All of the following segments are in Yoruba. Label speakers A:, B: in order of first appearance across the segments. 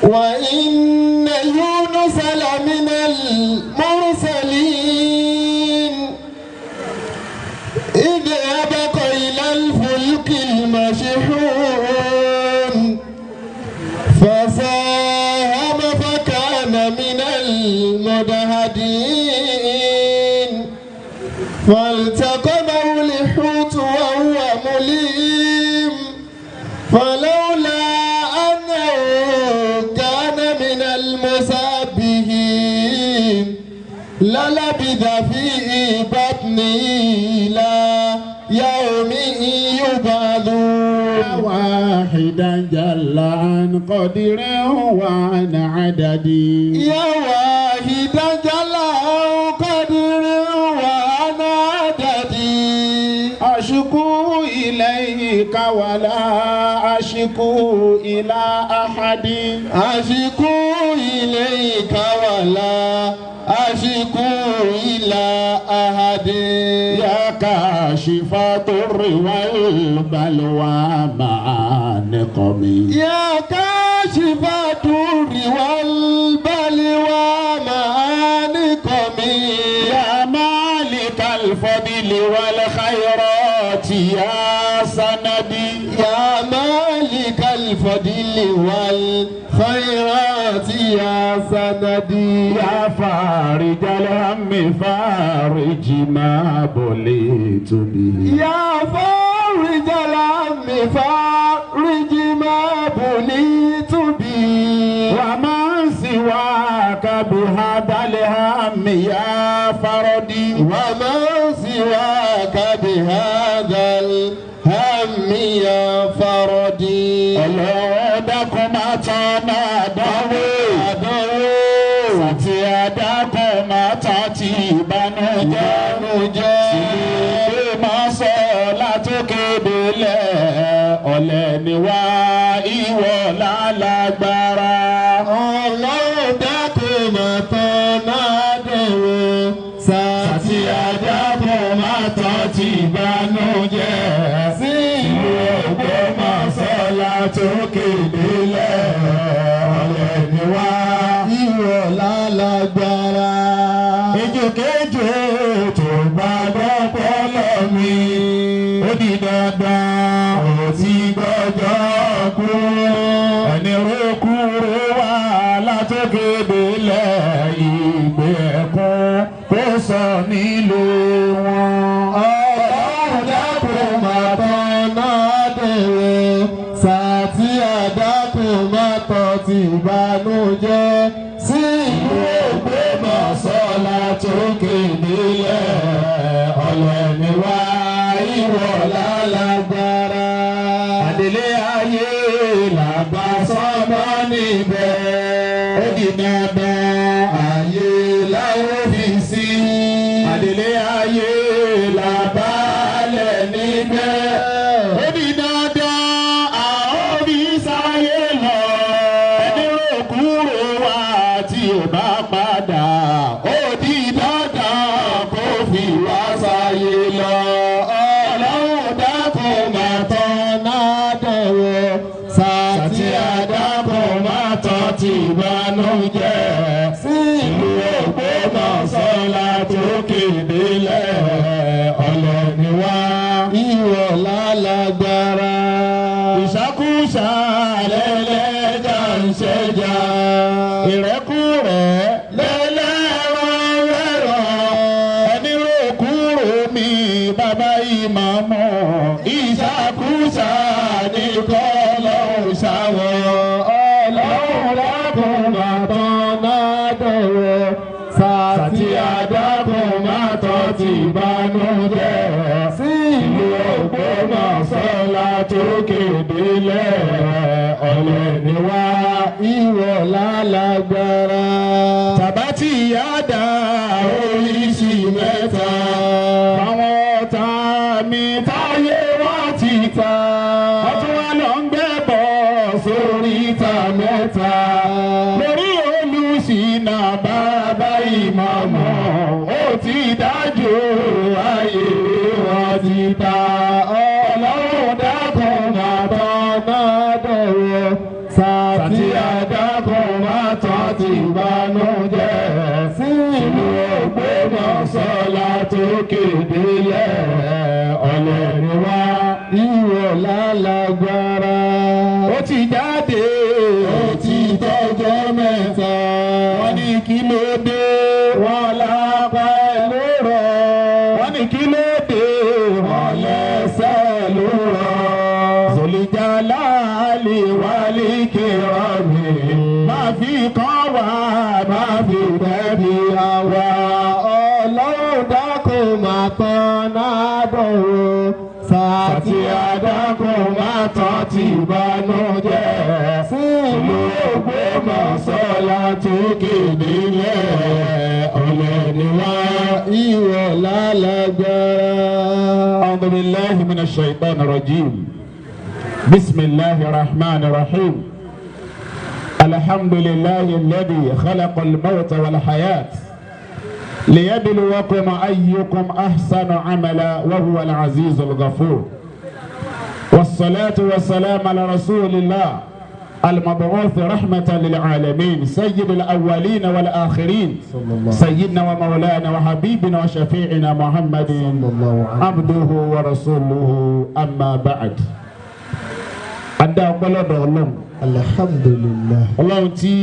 A: وإن يونس لمن المرسلين إذ أبق إلى الفلك المشحون فساهم فكان من المدحضين فالتقمه الحوت وهو مليم فلولا أنه كان من المسبحين للبث في بطنه إلى يوم يبعثون.
B: واحدا جل عن قدر وعن عدد.
A: يا واحدا جل عن قدر وعن عدد.
B: أشكو إليك ولا أشكو إلى أحد.
A: أشكو إليك ولا أشكو إلى أحد.
B: يا كاشف الضر والبلوى مع نقمي.
A: يا كاشف الضر والبلوى مع نقمي.
B: يا مالك الفضل والخيرات يا سندي.
A: يا مالك الفضل والخيرات يا سندي.
B: يا فارج الهم فارج ما بليت به.
A: يا فارج الهم فارج ما بليت به.
B: ومن سواك بهذا الهم يا فردي.
A: ومن سواك بهذا الهم يا فردي.
B: Ọlọ́run dákun máa tán náà dánwò. Àti àdákùn máa tán ti ìbànújẹ́. Ṣé máa sọ látòkè délẹ̀ ọ̀lẹ ni wá ìwọ lálágbára.
A: Ọlọ́run dákun máa tán náà dánwò.
B: Àti àdákùn máa tán ti ìbànújẹ́.
A: Sí
B: Ìlú Ògbómọ̀ṣọ́ látòkè délẹ̀ ọ̀lẹ ni wá.
A: Ìwọ lálágbára.
B: Ejòkejò tó bá gbọ́ pọ́lọ́ mi, ó di dandan ó ti gbọ́jọ́ kú. Ẹni rókúrò wá látòkè délẹ̀ ìgbé ẹ̀kún kó sọ nílé wọn.
A: Ọlọ́run dákun máa tán náà dẹ̀rẹ̀. Sàtí àdákun máa tán ti ìbànújẹ́. Sí ìlú
B: Ògbómọ̀ṣọ́ látòkè délẹ̀ ọ̀lẹ ni wá ìwọ
A: lálágbára.
B: Àdèlé ayé làbá sọ́mọ́ níbẹ̀. Ó di dandan ayé láwọn fi sí. Àdèlé ayé làbá lẹ̀ níbẹ̀. Ó di dandan àwọn fi sáyé lọ. Ẹni rò kúrò wá tí ò bá padà. Ó di dandan kó fi wá sáyé lọ. Ọlọ́run dákun máa tán
A: náà dẹ̀rẹ̀. Sàtí
B: àti àdàbọ̀ máa tán ti ìbànújẹ́.
A: Sí
B: Ìlú Ògbómọ̀ṣọ́ látòkè délẹ̀ ọ̀lẹ ni wá.
A: Ìwọ lálágbára.
B: Ìṣàkúṣà lẹ́lẹ́jà ń ṣẹja. Ìrẹ́kúrẹ́ lẹ́lẹ́rọ̀ rẹ̀rọ̀. Ẹni rò kúrò mi bàbá ìmàmù. Ìṣàkúṣà ní kọ́ lọ́hùn ṣàwọ̀. Ọlọ́run lákùn máa tán
A: náà dẹ̀rẹ̀. Sàtí
B: Àti àdàkùn máa tọ́ ti ìbànújẹ́.
A: Sí
B: Ìlú Ògbómọ̀ṣọ́ látòkè délẹ̀ ọ̀lẹ ni wá.
A: Ìwọ lálágbára.
B: Tàbátì yàdá oríṣi mẹ́ta. Àwọn ọ̀tá mi táyé wọ́n ti ta. Wọ́n tún wá lọ ń gbẹ́bọ̀ sórí ìta mẹ́ta. Lórí Olùṣínà bàbá ìmọ̀mọ̀, ó ti dájú ayé wọn ti ta. Ọlọ́run dákun máa tán
A: náà dẹ̀rẹ̀. Sàtí
B: àti àdàkùn mi. Má fi kàn wá, má fi tẹ̀bi àwa.
A: Ọlọ́run dákun máa tán náà dọ̀wọ́.
B: Sàtì àdákùn má tán ti ìbànújẹ́.
A: Sí
B: Ìlú Ògbómọ̀ṣọ́ tó kéde lẹ̀ ọ̀lẹ́ ni wá.
A: Ìwọ lálágbára.
B: أعوذ بالله من الشيطان الرجيم. بسم الله الرحمن الرحيم. الحمد لله الذي خلق الموت والحياة ليبلوكم أيكم أحسن عملا وهو العزيز الغفور. والصلاة والسلام على رسول الله المبعوث رحمة للعالمين، سيد الأولين والآخرين،
A: صلى الله
B: سيدنا ومولانا وحبيبنا وشفيعنا محمد
A: صلى الله عليه
B: عبده ورسوله. أما بعد، adá ọpẹ́ lọ́dọ̀ Ọlọ́run.
A: Alhamdulillah.
B: Ọlọ́run tí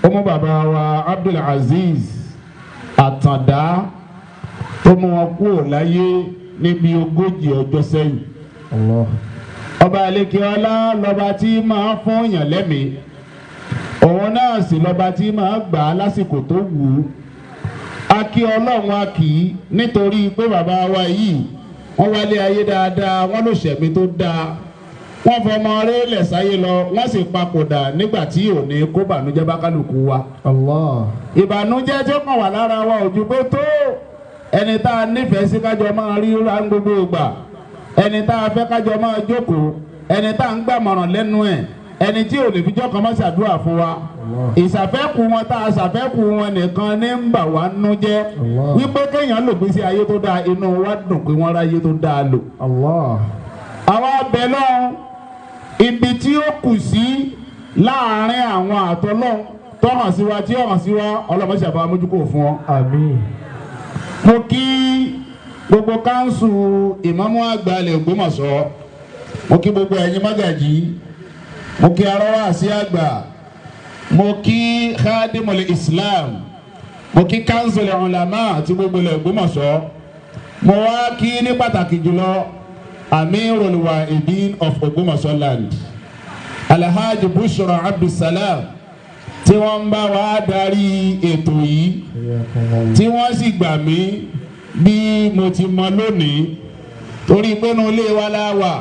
B: ó mú bàbá wa Abdul Aziz Àtàndá tó mú wọn kúrò láyé níbi 40 ọjọ́ sẹ́yìn.
A: Allah.
B: Ọba àlekè ọlá lọ́ba tí máa fún yàn lẹ́mìí, òun náà sì lọ́ba tí máa gbà á lásìkò tó wù ú. A kí Ọlọ́run, a kì í nítorí pé bàbá wa yìí wọ́n wálé ayé dáadáa, wọ́n lò ṣẹ̀mí tó dáa, wọ́n fọmọ rélẹ̀ sáyé lọ, wọ́n sì papòdà nígbà tí ò ní kó bànújẹ́ bá kálukú wa.
A: Allah.
B: Ìbànújẹ́ tí ó kàn wà lára wa ò ju pé tó ẹni tá a nífẹ̀ẹ́ sí kájọ máa rí ra ń gbogbo ìgbà, ẹni tá a fẹ́ kájọ máa jókòó, ẹni tá a ń gbàmọ̀ràn lẹ́nu ẹ̀, ẹni tí ò lè fi jọ́kan má ṣàdúrà fún wa. Ìṣàfẹ́kù wọn tá a ṣàfẹ́kù wọn nìkan ní ń bà wá nú jẹ́.
A: Allah.
B: Wípé kéèyàn lò gbèsè ayé tó dáa, inú wa dùn pé wọ́n ráyé tó dáa lò.
A: Allah.
B: Àwa bẹ̀ lọ́hùn, ibi tí ó kù sí láàárín àwọn àtọ́lọ́hún tó hàn sí wa tí ó hàn sí wa, ọlọ́mọ ṣàbá mójúkò fún ọ.
A: Àmín.
B: Mo kí gbogbo káńsù ìmámù àgbà ilẹ̀ Ògbómọ̀ṣọ́, mo kí gbogbo ẹ̀yin mágàjì, mo kí arọ́wà sí àgbà, mo kí khadimul Islam, mo kí káńsù ulama àti gbogbo ilẹ̀ Ògbómọ̀ṣọ́. Mo wá kí ní pàtàkì jùlọ Amirul Wa'idin of Ògbómọ̀ṣọ́ land, Alhaji Bushra Abdulsalam, tí wọ́n ń bá wa darí ètò yìí, tí wọ́n sì gbà mí bí mo ti mọ lónìí, torí pé inú ilé wa la wà,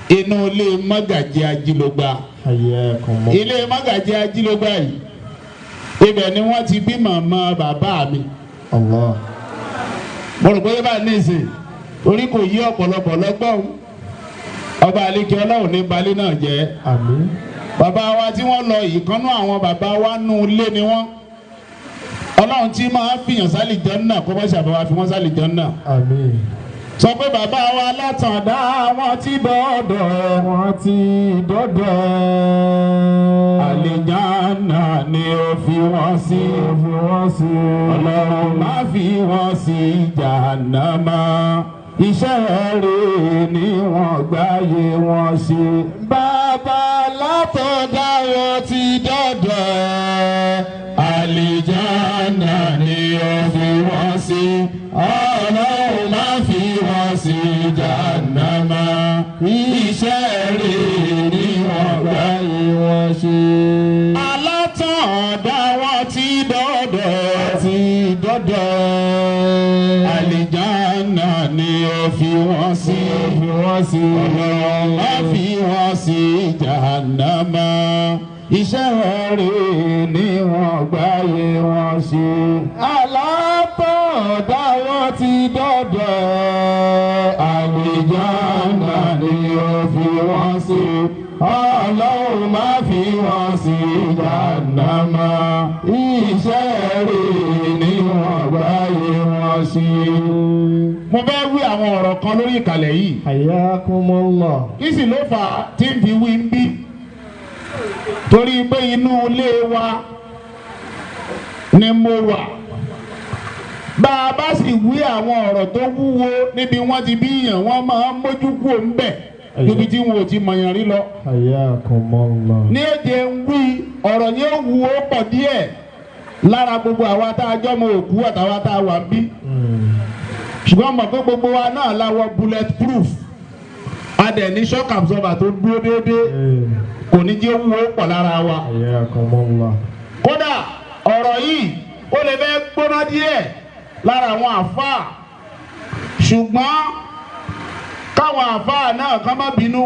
B: inú ilé mọ́gàjí ajílógba.
A: Hayyakumullah.
B: Ilé mọ́gàjí ajílógba yìí, ibẹ̀ ni wọ́n ti bí màmá bàbá mi.
A: Allah.
B: Mo rò pé bá ní ìsìn torí kò yí ọ̀pọ̀lọpọ̀ lọ́gbọ́n. Ọba àlekè ọlọ́run ní balẹ̀ náà jẹ́.
A: Àmín.
B: Bàbá wa tí wọ́n lọ yìí, kan náà àwọn bàbá wa nú ilé ni wọ́n. Ọlọ́run tí máa fìyàn sálì Jánnà kó bá ṣàbáwá fi wọ́n sálì Jánnà.
A: Àmín.
B: Sọ pé bàbá wa látàndá wọn ti dọ́dọ̀ ẹ̀.
A: Wọ́n ti dọ́dọ̀ ẹ̀.
B: Àlìjánà ni ó fi wọ́n sí.
A: Ó fi wọ́n sí.
B: Ọlọ́run má fi wọ́n sí jàhánámà. Iṣẹ́ rẹ̀ ni wọ́n gbáyé wọn ṣe.
A: Bàbá látọ̀dá wọn ti dọ́dọ̀ ẹ̀.
B: Àlìjánà ni ó fi wọ́n sí. Ọlọ́run má fi wọ́n sí jàhánámà. Iṣẹ́ rẹ̀ ni wọ́n gbáyé
A: Gbáyé wọn ṣe.
B: Alátàndá wọn ti dọ́dọ̀.
A: Ti dọ́dọ̀ ẹ̀.
B: Àlìjánà ni ó fi wọ́n sí.
A: Ó fi wọ́n sí.
B: Ọlọ́run má fi wọ́n sí jàhánámà. Iṣẹ́ rẹ̀ ni wọ́n gbáyé wọn ṣe.
A: Alátọ̀dá wọn ti dọ́dọ̀ ẹ̀.
B: Àlìjánà ni ó fi wọ́n sí. Ọlọ́run má fi wọ́n sí jàhánámà. Iṣẹ́ rẹ̀ ni wọ́n gbáyé wọn ṣe. Mo fẹ́ wí àwọn ọ̀rọ̀ kan lórí ìkàlẹ̀ yìí.
A: Hayyakumullah.
B: Kí sì ló fà á tí ń fi wí ń bí? Torí pé inú ilé wa ni mo wà. Bá a bá sì wí àwọn ọ̀rọ̀ tó wúwo níbi wọ́n ti bí yàn, wọ́n máa ń mójú kúrò ń bẹ̀ níbi tí wọn ò ti mọ̀yàn rí lọ.
A: Hayyakumullah.
B: Ní èdè ń wí ọ̀rọ̀ yẹn wúwo pọ̀ díẹ̀ lára gbogbo àwa tá a jọ́mọ òkú àtàwa tá a wà ń bí. Ṣùgbọ́n mọ̀ pé gbogbo wa náà la wọ bullet proof, a dẹ̀ ní shock absorber tó dúró déédéé. Kò ní jẹ́ wúwo pọ̀ lára wa.
A: Hayyakumullah.
B: Kódà ọ̀rọ̀ yìí ó lè fẹ́ gbóná díẹ̀ lára àwọn àfáà, ṣùgbọ́n káwọn àfáà náà kán má bínú,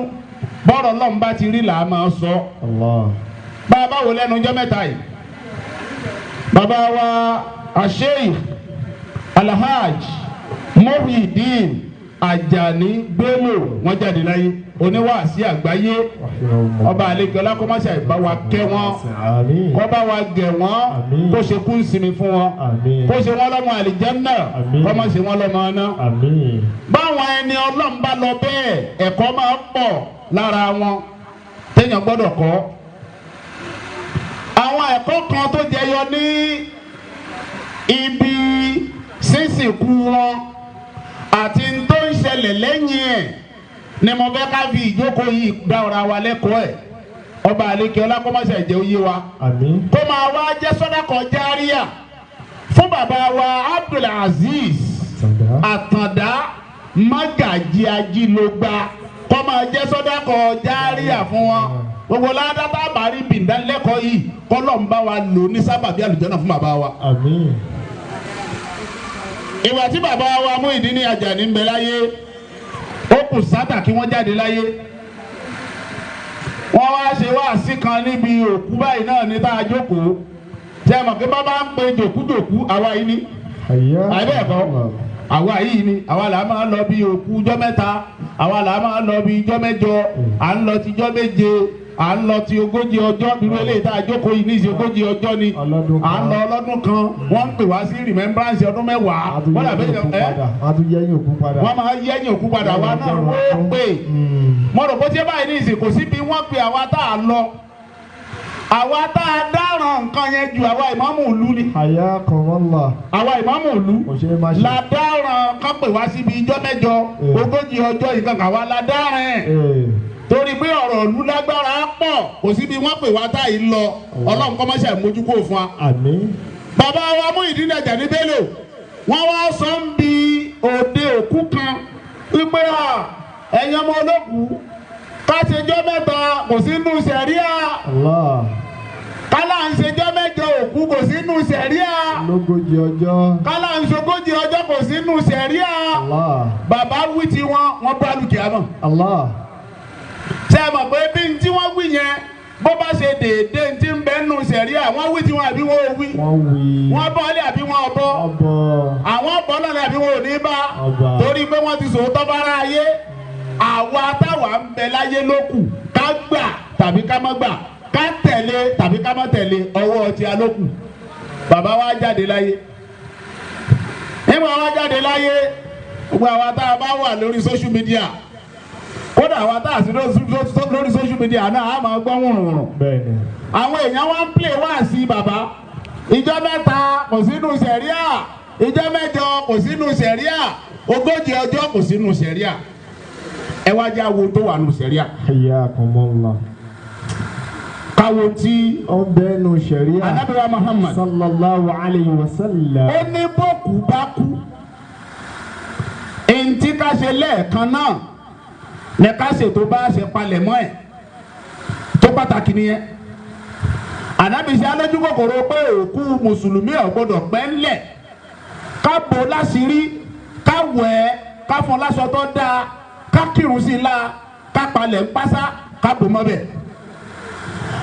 B: bọ́rọ̀ Ọlọ́run bá ti rí là á máa sọ.
A: Allah.
B: Bàbá wo lẹ́nu ọjọ́ mẹ́ta yìí, bàbá wa Asheikh Alhaj Muhyiddin Ajani Bello wọ́n jáde láyé, oníwàásí àgbáyé.
A: Rahimahumullah.
B: Ọba àlejò ọlákọ́mọ́sá ìbá wa kẹ́ wọn,
A: Àmín.
B: kó bá wa gẹ̀ wọ́n,
A: Àmín.
B: kó ṣe kú sinmi fún wọn,
A: Àmín.
B: kó ṣe wọ́n lọ́mọ àlìjẹ́nnà,
A: Àmín.
B: kó má ṣe wọ́n lọ́mọ ọ̀nà.
A: Àmín.
B: Báwọn ẹni Ọlọ́run bá lọ bẹ́ẹ̀, ẹ̀kọ́ máa ń pọ̀ lára wọn téèyàn gbọ́dọ̀ kọ́. Àwọn ẹ̀kọ́ kan tó jẹyọ ní ibi sísìnkú wọn àti n tó ń ṣẹlẹ̀ lẹ́yìn ẹ̀ ni mo fẹ́ ká fi ìjókòó yìí dá ọ̀rọ̀ wa lẹ́kọ̀ọ́ ẹ̀. Ọba àlekè ọlákọ́mọṣẹ́ jẹ́ oyé wa,
A: Àmín.
B: kó máa wá jẹ́ sọ́dákọ̀ járíà fún bàbá wa Abdulazeez
A: Tàndá.
B: Àtàndá Mágàjí Ajílógbá, kó máa jẹ́ sọ́dákọ̀ járíà fún wọn. Gbogbo ládàtà bàárí bìndánlẹ́kọ̀ọ́ yìí, kọ́lọ̀ ń bá wa lò ní sábàbí àlùjànnà fún bàbá wa.
A: Àmín.
B: Ìwà tí bàbá wa Muyideen Ajani ń bẹ láyé, ó kù sátà kí wọ́n jáde láyé. Wọ́n wá ṣe wáàsí kan níbi òkú báyìí náà ní tá a jókòó. Ṣé ẹ mọ̀ pé bàbá ń pe jòkújòkú, àwa yìí ni?
A: Hayyakumullah.
B: Àwa yìí ni, àwa là máa ń lọ bí òkú ijọ́ mẹ́ta, àwa là máa ń lọ bí ijọ́ mẹ́jọ, à ń lọ ti ijọ́ méje, à ń lọ ti 40 ọjọ́. Irú eléyìí tá a jókòó yìí ní ìṣe 40 ọjọ́ ni.
A: Ọlọ́dún
B: À ń lọ
A: kan.
B: ọlọ́dún kan, wọ́n ń pè wá sí remembrance ọdún 10. Wọ́n dàbí ẹ
A: A tún yẹ́yìn òkú padà.
B: wọ́n máa yẹ́yìn òkú padà, wa náà wọ́n pè. Mo rò bó ṣe báyìí ní ìsìn, kò sí bí wọ́n pe àwa tá a lọ, àwa tá a dáràn nǹkan yẹn ju àwa ìmáàmù ìlú ni.
A: Hayyakumullah.
B: Àwa ìmáàmù ìlú
A: Kò ṣe é má ṣe.
B: la dáràn kán pè wá síbi ijọ́ mẹ́jọ, 40 ọjọ́ ìkan, àwa la dáràn ẹ̀ torí pé ọ̀rọ̀ ìlú lágbára pọ̀. Kò sí bí wọ́n pè wá tá yìí lọ. Ọlọ́run kọ́ mọ́ṣẹ́ mójúkó fún wa.
A: Àmín.
B: Bàbá wa Muyideen Ajani Bello, wọ́n wá sọ ń bi òde òkú kan wípé ẹ̀yin ọmọ olókùú, ká ṣejọ́ mẹ́ta kò sínú sẹ̀ríà,
A: Allah.
B: kálá ń ṣejọ́ mẹ́jọ òkú kò sínú sẹ̀ríà,
A: 40 ọjọ́.
B: kálá ń ṣogójì ọjọ́ kò sínú sẹ̀ríà.
A: Allah.
B: Bàbá wí tí wọ́n bá lùkìá mọ̀.
A: Allah.
B: Ṣé ẹ mọ̀ pé bí n tí wọ́n wí yẹn bó bá ṣe déédéé n tí ń bẹ́ nù sẹ̀ríà, wọ́n wí tí wọ́n àbí wọ́n ò wí?
A: Wọ́n wí.
B: Wọ́n bọ́ ọ́lẹ̀ àbí wọ́n bọ́?
A: Wọ́n bọ̀.
B: Àwọn bọ́ lọ́nà àbí wọn ò ní bá?
A: Ọba.
B: Torí pé wọ́n ti sòótọ́ bára ayé. Àwa táwa ń bẹ láyé ló kù ká gbà tàbí ká má gbà, ká tẹ̀lé tàbí ká má tẹ̀lé, ọwọ́ ti alókù. Bàbá wa jáde láyé. Nígbà wa jáde láyé, gbogbo àwa tá a bá wà lórí social media, kódà àwa tá a sí lórí social media náà, a máa gbọ́ wùrùwùrù.
A: Bẹ́ẹ̀ni.
B: Àwọn èèyàn wá ń play wá sí bàbá, ìjọ mẹ́ta kò sínú sẹ̀ríà, ìjọ mẹ́jọ kò sínú sẹ̀ríà, 40 ọjọ́ kò sínú sẹ̀ríà. Ẹ wá jẹ́ àwo tó wà nù sẹ̀ríà.
A: Hayyakumullah.
B: Káwo tí
A: Ó ń bẹ́ẹ̀ nù sẹ̀ríà.
B: Ànábì wa Muhammad
A: Sallallahu alayhi wa sallam.
B: ó ní bókú bá kú, ntí ká ṣe lẹ́ẹ̀kan náà ní ká ṣètò bá ṣe palẹ̀mọ́ ẹ̀ tó pàtàkì nìyẹn. Ànábì ṣe alójú kòkòrò pé òkú mùsùlùmí ò gbọdọ̀ pẹ́ ńlẹ̀, ká bò láṣìírí, ká wẹ̀ ẹ́, ká fún láṣọ tó dáa, ká kírun sí i la, ká palẹ̀ ń pásá, ká bò mọ́bẹ̀.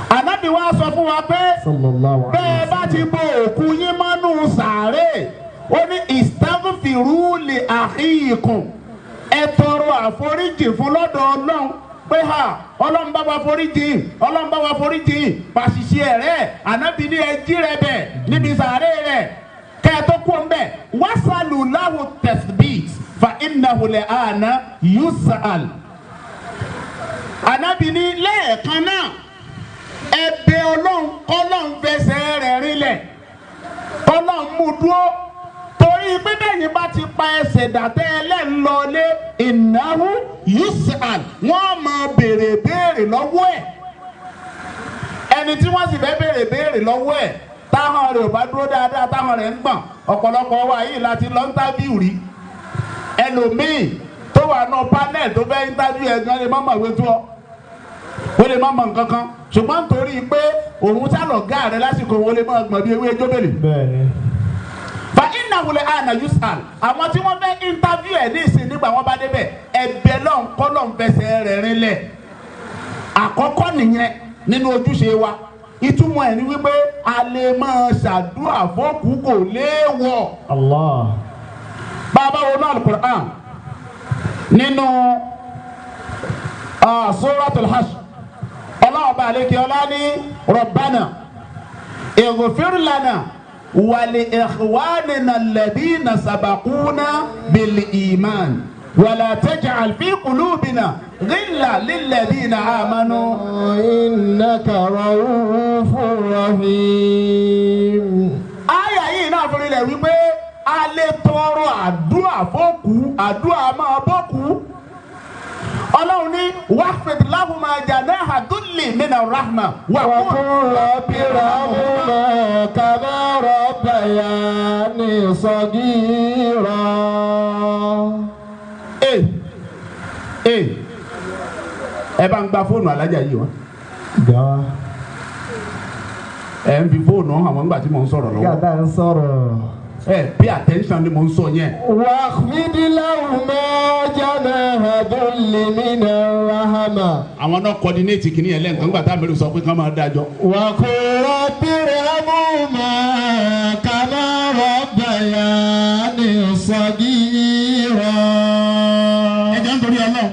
B: Ànábì wa sọ fún wa pé
A: Sallallahu alayhi
B: bẹ́ẹ̀ bá ti bo òkú yín mọ́nú sàárè, ó ní istaghfiru li akhikum, ẹ tọrọ àforíjì fún lọ́dọ̀ Ọlọ́run pé ha, Ọlọ́run bá wa foríjì, Ọlọ́run bá wa foríjì pàṣìṣe rẹ̀. Ànábì ní ẹ jí rẹ bẹ̀ níbi sàárè rẹ̀ kẹ́ ẹ tó kú ń bẹ̀, wasalu lahu tathbit fa innahu al-ana yus'al. Ànábì ní lẹ́ẹ̀kan náà, ẹ bẹ̀ Ọlọ́run kọ́lọ́run fẹsẹ̀ rẹ̀ rinlẹ̀, kọ́lọ́run mú dúró, torí pé bẹ́yìn bá ti pa ẹsẹ̀ dàtẹ́ ẹlẹ́ńlọlé, ìnáwó yus'al, wọ́n máa béèrè béèrè lọ́wọ́ ẹ̀. Ẹni tí wọ́n sì fẹ́ béèrè béèrè lọ́wọ́ ẹ̀, táwọn rẹ̀ ò bá dúró dáadáa, táwọn rẹ̀ ń gbọ̀n. Ọ̀pọ̀lọpọ̀ wa yìí láti lọ ńtábíù rí. Ẹlòmíì tó wà nù panel tó fẹ́ ńtábíù ẹ̀ gan ni mọ́mọ́ ìwé tó ọ. Ó lè má mọ nǹkan kan, ṣùgbọ́n nítorí pé òun sálọ̀ gá rẹ lásìkò, òun lè má gbọ̀n bí ewé jóbélé.
A: Bẹ́ẹ̀ni.
B: Fa innahu al-ana yus'al. Àwọn tí wọ́n fẹ́ interview ẹ̀ ní ìsìn, nígbà wọ́n bá débẹ̀, ẹ̀bẹ̀ lọ́n kọ́ lọ́n fẹsẹ̀ rẹ̀ rinlẹ̀. Àkọ́kọ́ nìyẹn nínú ojúṣe wa. Ìtumọ̀ ẹ̀ ni wípé a lè máa ṣàdúrà fókù, kò léèwọ̀.
A: Allah.
B: Bàbá wo náà Al-Qur'an nínú Suratul Hashr, Ọlọ́run bá àlékè ọlá ní rabbana ighfir lana wa li ikhwanina alladhina sabaquna bil iman wala taj'al fi qulubina ghilla lilladhina amanu.
A: Innaka ra'ufur rahim.
B: Àyà yìí náà fi rinlẹ̀ wípé a lè tọrọ àdúrà fókù, àdúrà máa bọ́kù. Ọlọ́run ní waqfid lahuma janaha dhulli mina rahma wà
A: Wa
B: kún.
A: qul rabbi irhamhuma kama rabbayani saghira.
B: Ee ee, ẹ bá ń gba fóònù alájà yìí wá.
A: Gbà.
B: Ẹ ń fi fóònù hàn wọ́n nígbà tí mò ń sọ̀rọ̀ lọ́wọ́.
A: Gàdá ń sọ̀rọ̀.
B: Ẹ pay attention ni mò ń sọ yẹn.
A: واخفض لهما جناح الذل من الرحمة.
B: Àwọn náà coordinate kìíní yẹn lẹ́ǹkan nígbà táwọn mẹ́rin sọ pé kán máa dájọ́.
A: وقل رب ارحمهما كما ربياني صغيرا.
B: Ẹ jẹ́ nítorí Ọlọ́run,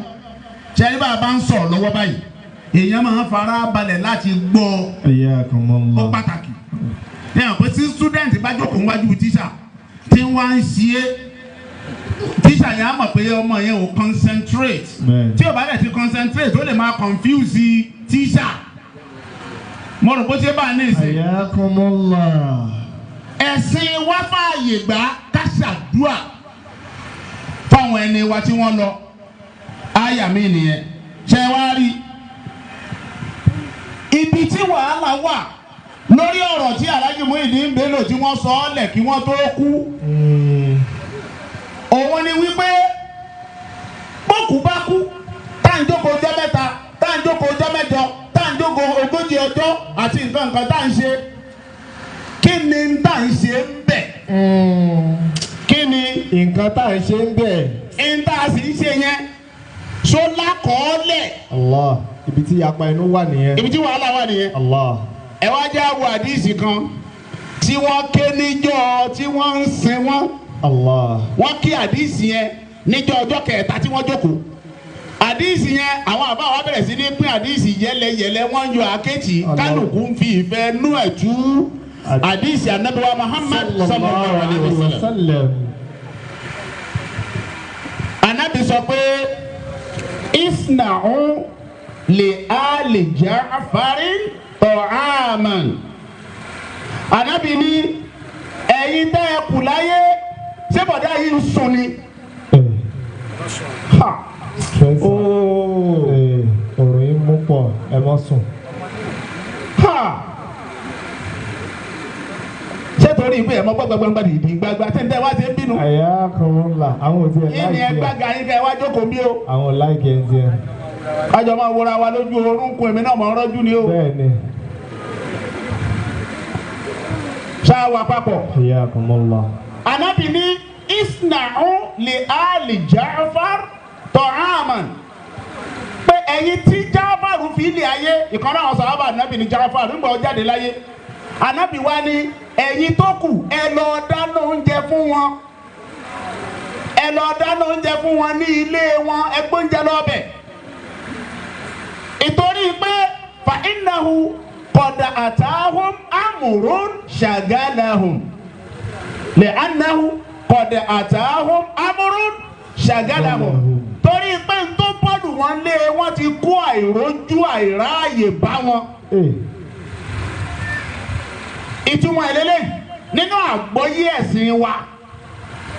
B: ṣe é bá a bá ń sọ̀rọ̀ lọ́wọ́ báyìí, èèyàn máa ń fara balẹ̀ láti gbọ́.
A: حياكم
B: Ó
A: الله.
B: pàtàkì ní àwọn pé tí student bá jókòó wájú tíṣà tí wọ́n á ń ṣe é, tíṣà yẹn á mọ̀ pé ọmọ yẹn ò concentrate.
A: Bẹ́ẹ̀ni.
B: Tí ò bá dẹ̀ ti concentrate, ó lè máa confuse tíṣà. Mo rò bó ṣe bá a ní ìsìn.
A: حياكم الله.
B: Ẹ̀sìn wá fààyè gbà ká ṣàdúà fáwọn ẹni wa tí wọ́n lọ. Àyà mi nìyẹn. Ṣe wá rí ibi tí wàhálà wà lórí ọ̀rọ̀ tí Alhaji Muyideen Bello tí wọ́n sọ ọ́ lẹ̀ kí wọ́n tó kú, òun ni wípé bókú bá kú, tá à ń jókòó ọjọ́ 3, tá à ń jókòó ọjọ́ 8, tá à ń jókòó 40 ọjọ́ àti nǹkan nǹkan tá à ń ṣe, kí ni tá à ń ṣe ń bẹ̀? Kí ni
A: Nǹkan tá à ń ṣe ń bẹ̀.
B: ń tá a sì ń ṣe yẹn ṣó lákọọ́lẹ̀?
A: Allah, ibi tí yapa inú wà nìyẹn.
B: Ibi tí wàhálà wà nìyẹn.
A: Allah.
B: Ẹ wá já wo àdíìsì kan tí wọ́n ké níjọ́ tí wọ́n ń sin wọ́n.
A: Allah.
B: Wọ́n kí àdíìsì yẹn níjọ́ ọjọ́ kẹta tí wọ́n jókòó. Àdíìsì yẹn, àwọn àbá wa bẹ̀rẹ̀ sí ní pín àdíìsì yẹlẹyẹlẹ, wọ́n ń yọ àkéjì.
A: Allah.
B: Kálukú ń fi ìfẹ́ nú ẹ̀ tú àdíìsì Ànábì wa Muhammad sallallahu alaihi wasallam.
A: Sallam.
B: Ànábì sọ pé isna'u li ali Ja'farin ta'aman. Ànábì ní ẹ̀yin tẹ́ ẹ kù láyé, ṣé bọ̀dá yìí ń sùn ni? Ha.
A: Ooo. Ọ̀rọ̀ yìí mú pọ̀, ẹ má sùn.
B: Ha. Ṣé torí ìpè ẹ̀ mọ́ gbọ́gbọ́gbọ́n dìdí gbagba tí ń tẹ́ wá sí ń bínú?
A: Àyà kan ń là, àwọn ò tiẹ̀
B: Kí ni ẹ
A: like ẹ̀.
B: gbága yín kẹ́ ẹ wá jókòó bí o?
A: Àwọn ò like ẹ̀ tiẹ̀.
B: Kájọ máa wọra wa lójú orúnkún, èmi náà mọ̀ ọ́n rọ́jú ni o.
A: Bẹ́ẹ̀ni.
B: Ṣáà wà papọ̀.
A: Àyà kan mọ́ la.
B: Anabi ní isna'u li ali Ja'far ta'aman, pé ẹ̀yin tí Ja'far fi ilé ayé, ìkan náà sàhábà anabi ní Ja'far nígbà ó jáde láyé, anabi wa ní ẹ̀yin tó kù, ẹ lọ dáná oúnjẹ fún wọn, ẹ lọ dáná oúnjẹ fún wọn ní ilé wọn, ẹ gbóúnjẹ lọ́bẹ̀, ìtorí pé fa innahu qad atahum amrun shagalahum lẹ́ẹ̀nahu qad atahum amrun shagalahum, torí pé n tó bọ́ọ̀lù wọn lé wọn ti kó àìrójú àìráàyè bá wọn.
A: Ee.
B: Ìtumọ̀ ìlélẹ̀ nínú àgbọ́yé ẹ̀sìn wa,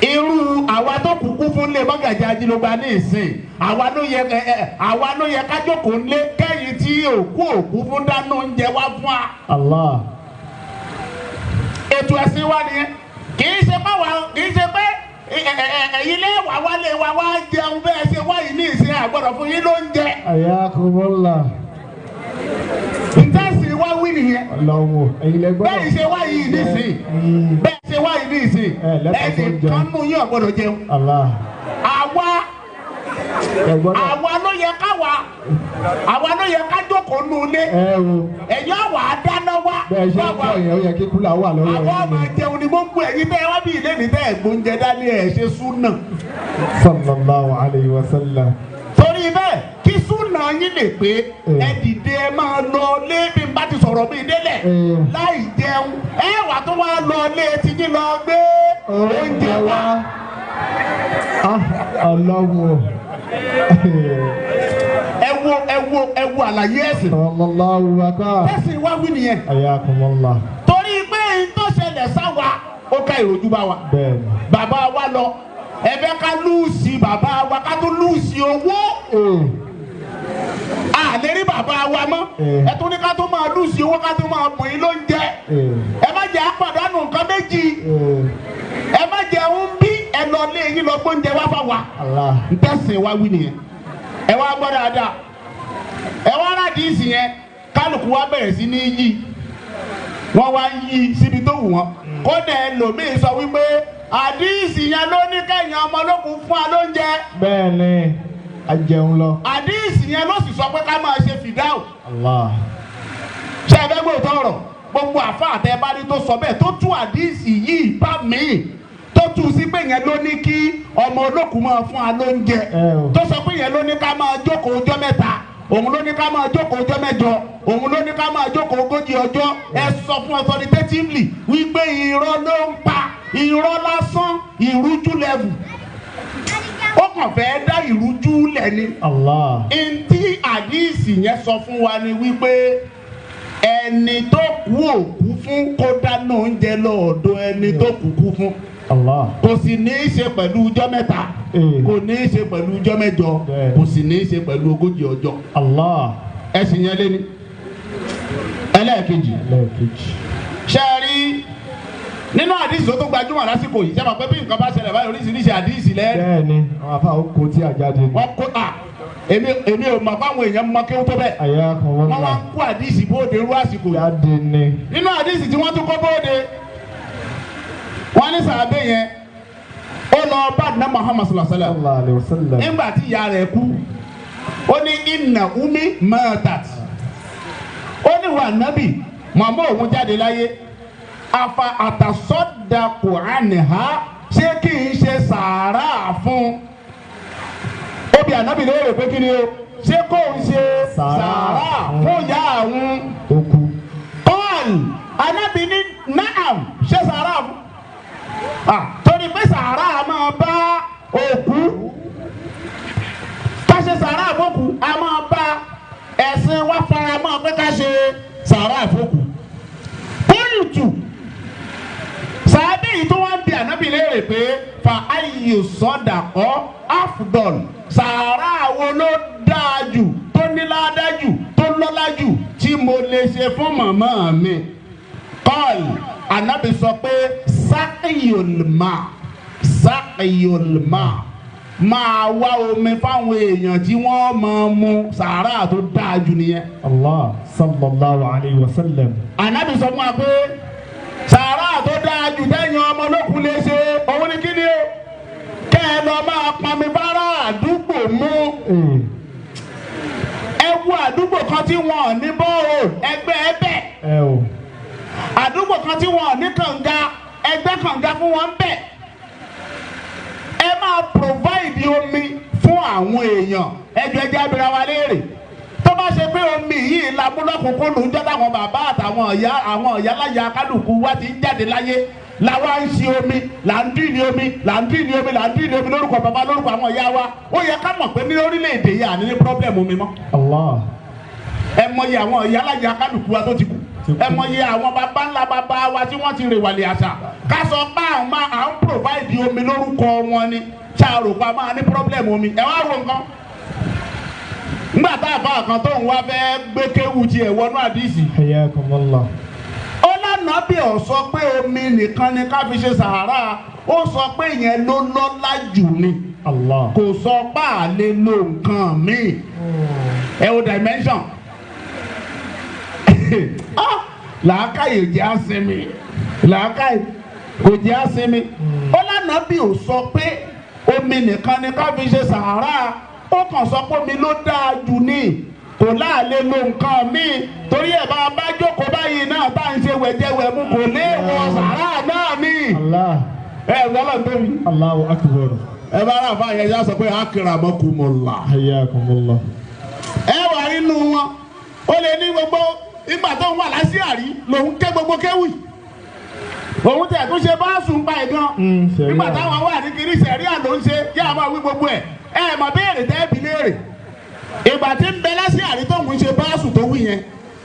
B: irú àwa tó kúkú fún lé mọ́gàjì ajílógba ní ìsìn, àwa ló yẹ ẹ ẹ àwa ló yẹ kájókòó lé kẹ́yìn tí òkú òkú fún dáná oúnjẹ wá fún wa.
A: Allah.
B: Ètò ẹ̀sìn wa nìyẹn. Kì í ṣe pé wa, kì í ṣe pé ẹ̀yin lé wà wálé wa wá jẹun bẹ́ẹ̀ ṣe wáyé ní ìsìn, àgbọ̀dọ̀ fún yín lóúnjẹ.
A: Àyà kan mọ́ la.
B: Ìtẹ́sí wá wí nìyẹn.
A: Ọlọ́run ẹ̀yin lẹ gbọ́dọ̀.
B: Bẹ́ẹ̀ ṣe wá yìí nísìn. Bẹ́ẹ̀ ṣe wá yìí nísìn.
A: Ẹ lẹ́tọ̀ọ́
B: Ẹnì
A: sóúnjẹ.
B: kan nù yín ò gbọ́dọ̀ jẹun.
A: Allah.
B: Àwa
A: Ẹ gbọ́dọ̀.
B: àwa ló yẹ ká wà. Àwa ló yẹ ká jókòó nù ilé.
A: Ẹ o.
B: Ẹ̀yin àwa dáná wá.
A: Bẹ́ẹ̀ ṣe ń
B: Báwa
A: tọ̀ yẹn ó yẹ kí kúlà wà lọ́wọ́
B: àwọn
A: yín
B: ọmọ
A: ni.
B: jẹun ni gbogbo ẹ̀yin bẹ́ẹ̀ wá bí ilé mi bẹ́ẹ̀ gbóúnjẹ dání ẹ̀ ṣe súnà.
A: Sallallahu alayhi wa sallam.
B: Torí bẹ́ẹ̀ kí súnà yín lè pé
A: Eh.
B: ẹ dìde ẹ máa lọ lé bí n bá ti sọ̀rọ̀ mi délẹ̀
A: Eh.
B: láì jẹun ẹ wà tó wá lọ lé tí yín lọ gbé oúnjẹ wá.
A: Ah, Ọlọ́run o.
B: Ẹ wo ẹ wo ẹ wo àlàyé ẹ̀sìn.
A: Sallallahu akbar.
B: Ẹ̀sìn wá wí nìyẹn.
A: Ayakumullah.
B: Torí pé n tó ṣẹlẹ̀ sáwa ó ká ìrojú bá wa.
A: Bẹ́ẹ̀ni.
B: Bàbá wa lọ ẹ fẹ́ ká lùsì bàbá wa ká tó lùsì owó.
A: Ee.
B: A lè rí bàbá wa mọ́.
A: Eh.
B: Ẹ tún ní ká tó máa lùsì owó ká tó máa bùn yín lóúnjẹ.
A: Ee.
B: Ẹ má jẹ́ àpàdánù nǹkan méjì.
A: Ee.
B: Ẹ má jẹ́ ń bí ẹ lọ lé yín lọ gbóúnjẹ wá fà wá.
A: Allah.
B: Ntẹ́sìn wa wí nìyẹn. Ẹ wá gbọ́ dáadáa. Ẹ wá rádìísì yẹn kálukú wa bẹ̀rẹ̀ sí ní yí. Wọ́n wá ń yí síbi tó wù wọ́n. Kódà ẹlòmíì sọ wípé àdìísì yẹn ló ní kẹ́yìn ọmọ olókùn fún wa lóúnjẹ.
A: Bẹ́ẹ̀ni, a jẹun lọ.
B: Àdìísì yẹn ló sì sọ pé ká máa ṣe fìdáù.
A: Allah.
B: Ṣé ẹ fẹ́ gbọ́ tọrọ gbogbo àfa àtẹ̀bárí tó sọ bẹ́ẹ̀ tó tú àdìsí yìí bá mi tó tú sí pé yẹn ló ní kí ọmọ olókùn máa fún wa lóúnjẹ
A: Ẹ o.
B: tó sọ pé yẹn ló ní ká máa jókòó ọjọ́ mẹ́ta òun ló ní ká máa jókòó ọjọ́ mẹ́jọ òun ló ní ká máa jókòó ogójì ọjọ́. Ẹ sọ fún authoritatively wípé irọ́ ló ń pa, irọ́ lásán, ìrújú level, ó kàn fẹ́ dá ìrújú lẹ̀ ni.
A: Allah.
B: Ntí àdìsí yẹn sọ fún wa ni wípé ẹni tó kú òkú fún kó dáná oúnjẹ lọ́ọ̀dọ̀ ẹni tó kú kú fún.
A: Allah.
B: Kò sì ní í ṣe pẹ̀lú ọjọ́ mẹ́ta,
A: Ee.
B: kò ní í ṣe pẹ̀lú ọjọ́ mẹ́jọ,
A: Bẹ́ẹ̀.
B: kò sì ní í ṣe pẹ̀lú ogójì ọjọ́.
A: Allah.
B: Ẹ̀sìn yẹn lé ní. Ẹlẹ́ẹ̀kejì,
A: Lẹ́ẹ̀kejì.
B: ṣe é rí nínú àdìsí tó tún gbajúmọ̀ lásìkò yìí, ṣe mọ̀ pé bí nǹkan bá ṣẹlẹ̀ báyìí oríṣiríṣi àdìsí lẹ́ẹ̀rí.
A: Bẹ́ẹ̀ni, àwọn afa ó kó tí a jáde ni.
B: Wọ́n kó à èmi ò mọ̀ fáwọn èèyàn mọ kí ó tó bẹ́ẹ̀.
A: Ayakumullah.
B: Wọ́n wá ń kó àdìsí bóde irú àsìkò yìí.
A: Jáde ni.
B: Nínú àdìsí tí wọ́n tún kó bóde, wọ́n ní sàbẹ̀ yẹn ó lọ bá àdínà Muhammad sallallahu alaihi wasallam
A: Sallallahu alayhi wa sallam.
B: nígbà tí ìyá rẹ̀ kú. Ó ní inna umi matat, ó ní wà nábì màmá òun jáde láyé, afa àtàsọ́dàkù àníhá, ṣé kí n ṣe sàárà fún? Ó bi ànábì léèrè pé kí ni o, ṣé kò ń ṣe sàárà fún ìyá àwọn
A: Ó kú.
B: Paul? Ànábì ní naam, ṣe sàárà fún. Ah, torí pé sàárà máa bá òkú, ká ṣe sàárà fókù a máa bá ẹ̀sìn wa fara mọ́ pé ká ṣe sàárà fókù. Pọ́ìtù sàábì yìí tó wá ń bi ànábì léèrè pé fa ayyu sọ́dàkọ́ afdol, sàárà wo ló dáa jù, tó níláàdá jù, tó lọ́lá jù tí mo lè ṣe fún màmá mi? Kọ́ọ̀lù ànábì sọ pé sákìyòlmà sákìyòlmà, máa wá omi fáwọn èèyàn tí wọ́n máa mu, sàárà tó dáa jù nìyẹn.
A: Allah. Sallallahu alayhi wa sallam.
B: Ànábì sọ fún wa pé sàárà tó dáa jù tẹ̀yìn ọmọ olókùn lè ṣe òun ni kí ni o, kẹ́ ẹ lọ máa pọnmi bára àdúgbò mú.
A: Ee.
B: Ẹ wo àdúgbò kan tí wọn ò ní bọ́ọ̀rọ̀ ẹgbẹ́ ẹ bẹ̀,
A: Ẹ o.
B: àdúgbò kan tí wọn ò ní kànga ẹgbẹ́ kànga fún wọn bẹ̀. Ẹ máa provide omi fún àwọn èèyàn. Ẹjọ ẹjẹ abira wa léèrè, tó bá ṣe pé omi yìí la mú lọ́kùnkúndùn ń jẹ́ táwọn bàbá àtàwọn ọ̀yá àwọn ọ̀yá láyà kálukú wa ti ń jáde láyé làwa ń ṣe omi, là ń dín ní omi, là ń dín ní omi, là ń dín ní omi lórúkọ bàbá lórúkọ àwọn ọ̀yá wa, ó yẹ ká mọ̀ pé ní orílẹ̀-èdè yìí àní ní problem omi mọ́.
A: Allah.
B: Ẹ mọyì àwọn ìyá alájà kálukú wa tó ti kú, ẹ mọyì àwọn baba ńlá baba wa tí wọ́n ti rèwàlẹ̀ àṣà, ká sọ pé àwọn máa à ń provide omi lórúkọ wọn ni ṣàrò pa máa ní problem omi. Ẹ wá wo nǹkan nígbà tá a bá kan tóun wá fẹ́ gbé kéwu tiẹ̀ wọnú àdìsí.
A: Hayyakumullah.
B: Ó lánàá bí ó sọ pé omi nìkan ni ká fi ṣe sàárà, ó sọ pé ìyẹn ló lọ́lá jù ni.
A: Allah.
B: Kò sọ pé à lè lo nǹkan míì. Ẹ wo dimension. Làákàyè jẹ́ àsinmi, làákàyè kò jẹ́ àsinmi. Ó lànà bí ò sọ pé omi nìkan ni ká fi ṣe sàárà, ó kàn sọ pé omi ló dáa jù ní, kò láàlè lo nǹkan míì. Torí ẹ̀ bá a bá jókòó báyìí náà bá ń ṣe wẹ̀jẹwẹ̀mu kò léèwọ̀ sàárà náà ni.
A: Allah.
B: Ẹ gbọ́dọ̀ tóbi.
A: Allahu akbar.
B: Ẹ bá rà fún àyẹ̀yẹ́ sọ pé akramakumullah.
A: Hayyakumullah.
B: Ẹ wà nínú wọn, ó lè ní gbogbo ìgbà tó ń wà lásìárì lòun ké gbogbo kéwì, òun tẹ̀ tún ṣe báàsù ń pa ẹ̀ gan. Nígbà táwọn wà ní kiri sẹ̀ríà ló ń ṣe yá máa wí gbogbo ẹ̀. Ẹ mọ̀ béèrè tẹ́ bí léèrè ìgbà tí ń bẹ lásìárì tó ń ṣe báàsù tó wí yẹn,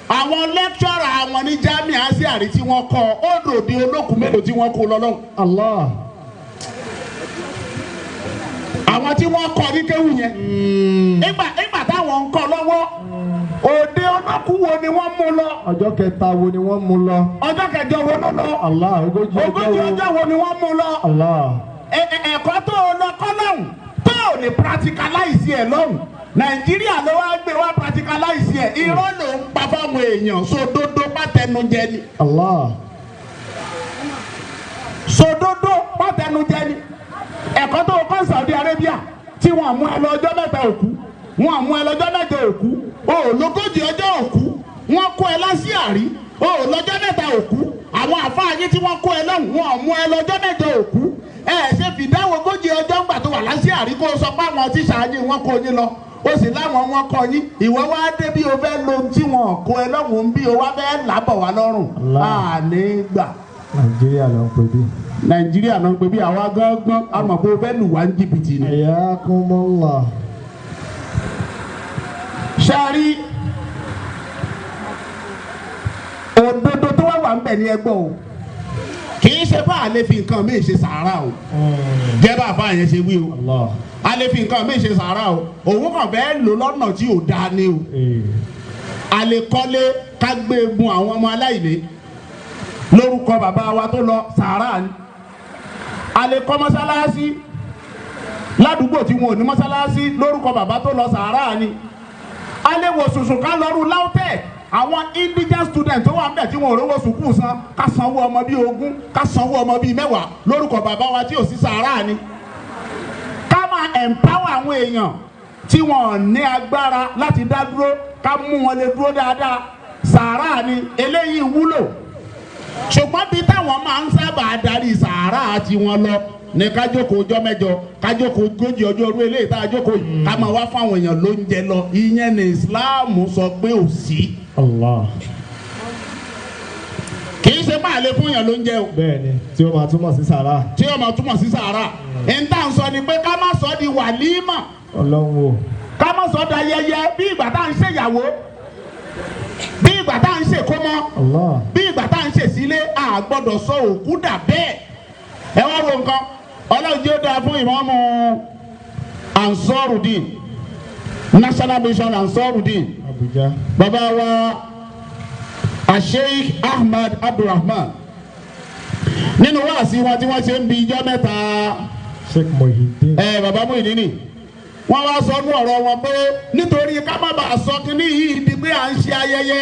B: àwọn lẹ́kṣọ́rà àwọn ní jámíà àsìárì tí wọ́n kọ́ ó dòde olókùn mélòó tí wọ́n kó lọ lọ́hùn.
A: Allah.
B: Àwọn tí wọ́n kọ́ ní kéwù yẹn, ìgbà táwọn ń kọ́ lọ́wọ́, òde olókùn wo ni wọ́n mú lọ?
A: Ọjọ́ kẹta wo ni wọ́n mú lọ?
B: Ọjọ́ kẹjọ wo ló lọ?
A: Allah. Ogójì
B: ọjọ́ wo ni wọ́n mú lọ?
A: Allah.
B: Ẹ̀kọ́ tó o lọ kọ́ lọ́hùn tó o lè practicalize ẹ̀ lọ́hùn, Nàìjíríà ló wá gbé wá practicalize ẹ̀. Irọ́ ló ń pa fáwọn èèyàn, sódódó pátẹnujẹ ni.
A: Allah.
B: Sódódó pátẹnujẹ ni. Ẹ̀kọ́ tó o kọ́ Saudi Arabia tí wọ́n mú ẹ lọ ọjọ́ mẹ́ta òkú, wọ́n mú ẹ lọ́jọ́ mẹ́ta òkú, o ò lógójì ọjọ́ òkú, wọ́n kó ẹ lásìárì, o ò lọ́jọ́ mẹ́ta òkú. Àwọn àfáà yín tí wọ́n kó ẹ lọ́hùn, wọ́n mú ẹ lọ́jọ́ mẹ́ta òkú. Ẹ ṣe fìdáwọ́ ogójì ọjọ́ ńgbà tó wà lásìárì kó o sọ pé àwọn tíṣà yín wọ́n kó yín lọ, ó sì láwọn wọn kọ yín. Ìwọ wá dé bí o fẹ́ lo ohun tí wọn kó ẹ lọ́hùn bí o wá fẹ́ làbọ̀ wá lọ́rùn. Àní gbà.
A: Nàìjíríà ló ń pè bí.
B: Nàìjíríà ló ń pè bí. Àwa gángan a mọ̀ pé o fẹ́ lù wá ní jìbìtì ni.
A: Hayyakumullah.
B: Ṣáàrí òdodo tó wà wà ń bẹ̀ ní ẹgbọ́ o, kì í ṣe bá a lè fi nǹkan míì ṣe sàárà o, jẹ́ bá a fa yẹn ṣe wí o, a lè fi nǹkan míì ṣe sàárà o, òun kàn fẹ́ lò lọ́nà tí ò dáa ni o. A lè kọ́lé ká gbé egun àwọn ọmọ aláìní lórúkọ bàbá wa tó lọ, sàárà ni. A lè kọ́ mọ́sálásí ládùúgbò tí wọn ò ní mọ́sálásí lórúkọ bàbá tó lọ, sàárà ni. A lè wò sùsù ká lọ́rù LAUTECH, àwọn indigent student tó wà níbẹ̀ tí wọn ò rówó sùkúù san, ká sanwó ọmọ bíi 20, ká sanwó ọmọ bíi 10 lórúkọ bàbá wa tí ò sí, sàárà ni. Ká máa empower àwọn èèyàn tí wọn ò ní agbára láti dá dúró, ká mú wọn lè dúró dáadáa, sàárà ni. Eléyìí wúlò, ṣùgbọ́n bí táwọn máa ń sábà darí sàárà tiwọn lọ ní kájókòó ọjọ́ mẹ́jọ, kájókòó ogójì ọjọ́ orú eléyìí tá a jókòó yìí, ká máa wá fáwọn èèyàn lóúnjẹ lọ. Ìyẹn ní Islam sọ pé ò sí.
A: Allah.
B: Kì í ṣe máa lè fún èèyàn lóúnjẹ o.
A: Bẹ́ẹ̀ni, tí ó máa túmọ̀ sí sàárà.
B: Tí ó máa túmọ̀ sí sàárà. N tá à ń sọ ni pé ká má sọ di wàlímà.
A: Ọlọ́run o.
B: Ká má sọ di ayẹyẹ bí ìgbà tá à ń ṣèyàwó, bí ìgbà tá à ń ṣèkómọ,
A: Allah.
B: bí ìgbà tá à ń ṣèsílé, a gbọ́dọ̀ sọ òkú dà bẹ́ẹ̀. Ẹ wá wo nǹkan, Ọlọ́run jẹ́ ó dáa fún ìmáàmù Ansarudeen, National Mission Ansarudeen,
A: Abuja.
B: Bàbá wa Sheikh Ahmad Abdulrahman, nínú wáàsí wọn tí wọ́n ṣe ń bi ijọ́ mẹ́ta,
A: Sheikh Muhyiddin.
B: Ẹ bàbá Muhyiddin, wọ́n wá sọ ní ọ̀rọ̀ wọn pé nítorí ká má bàa sọ kínní yìí di pé à ń ṣe ayẹyẹ,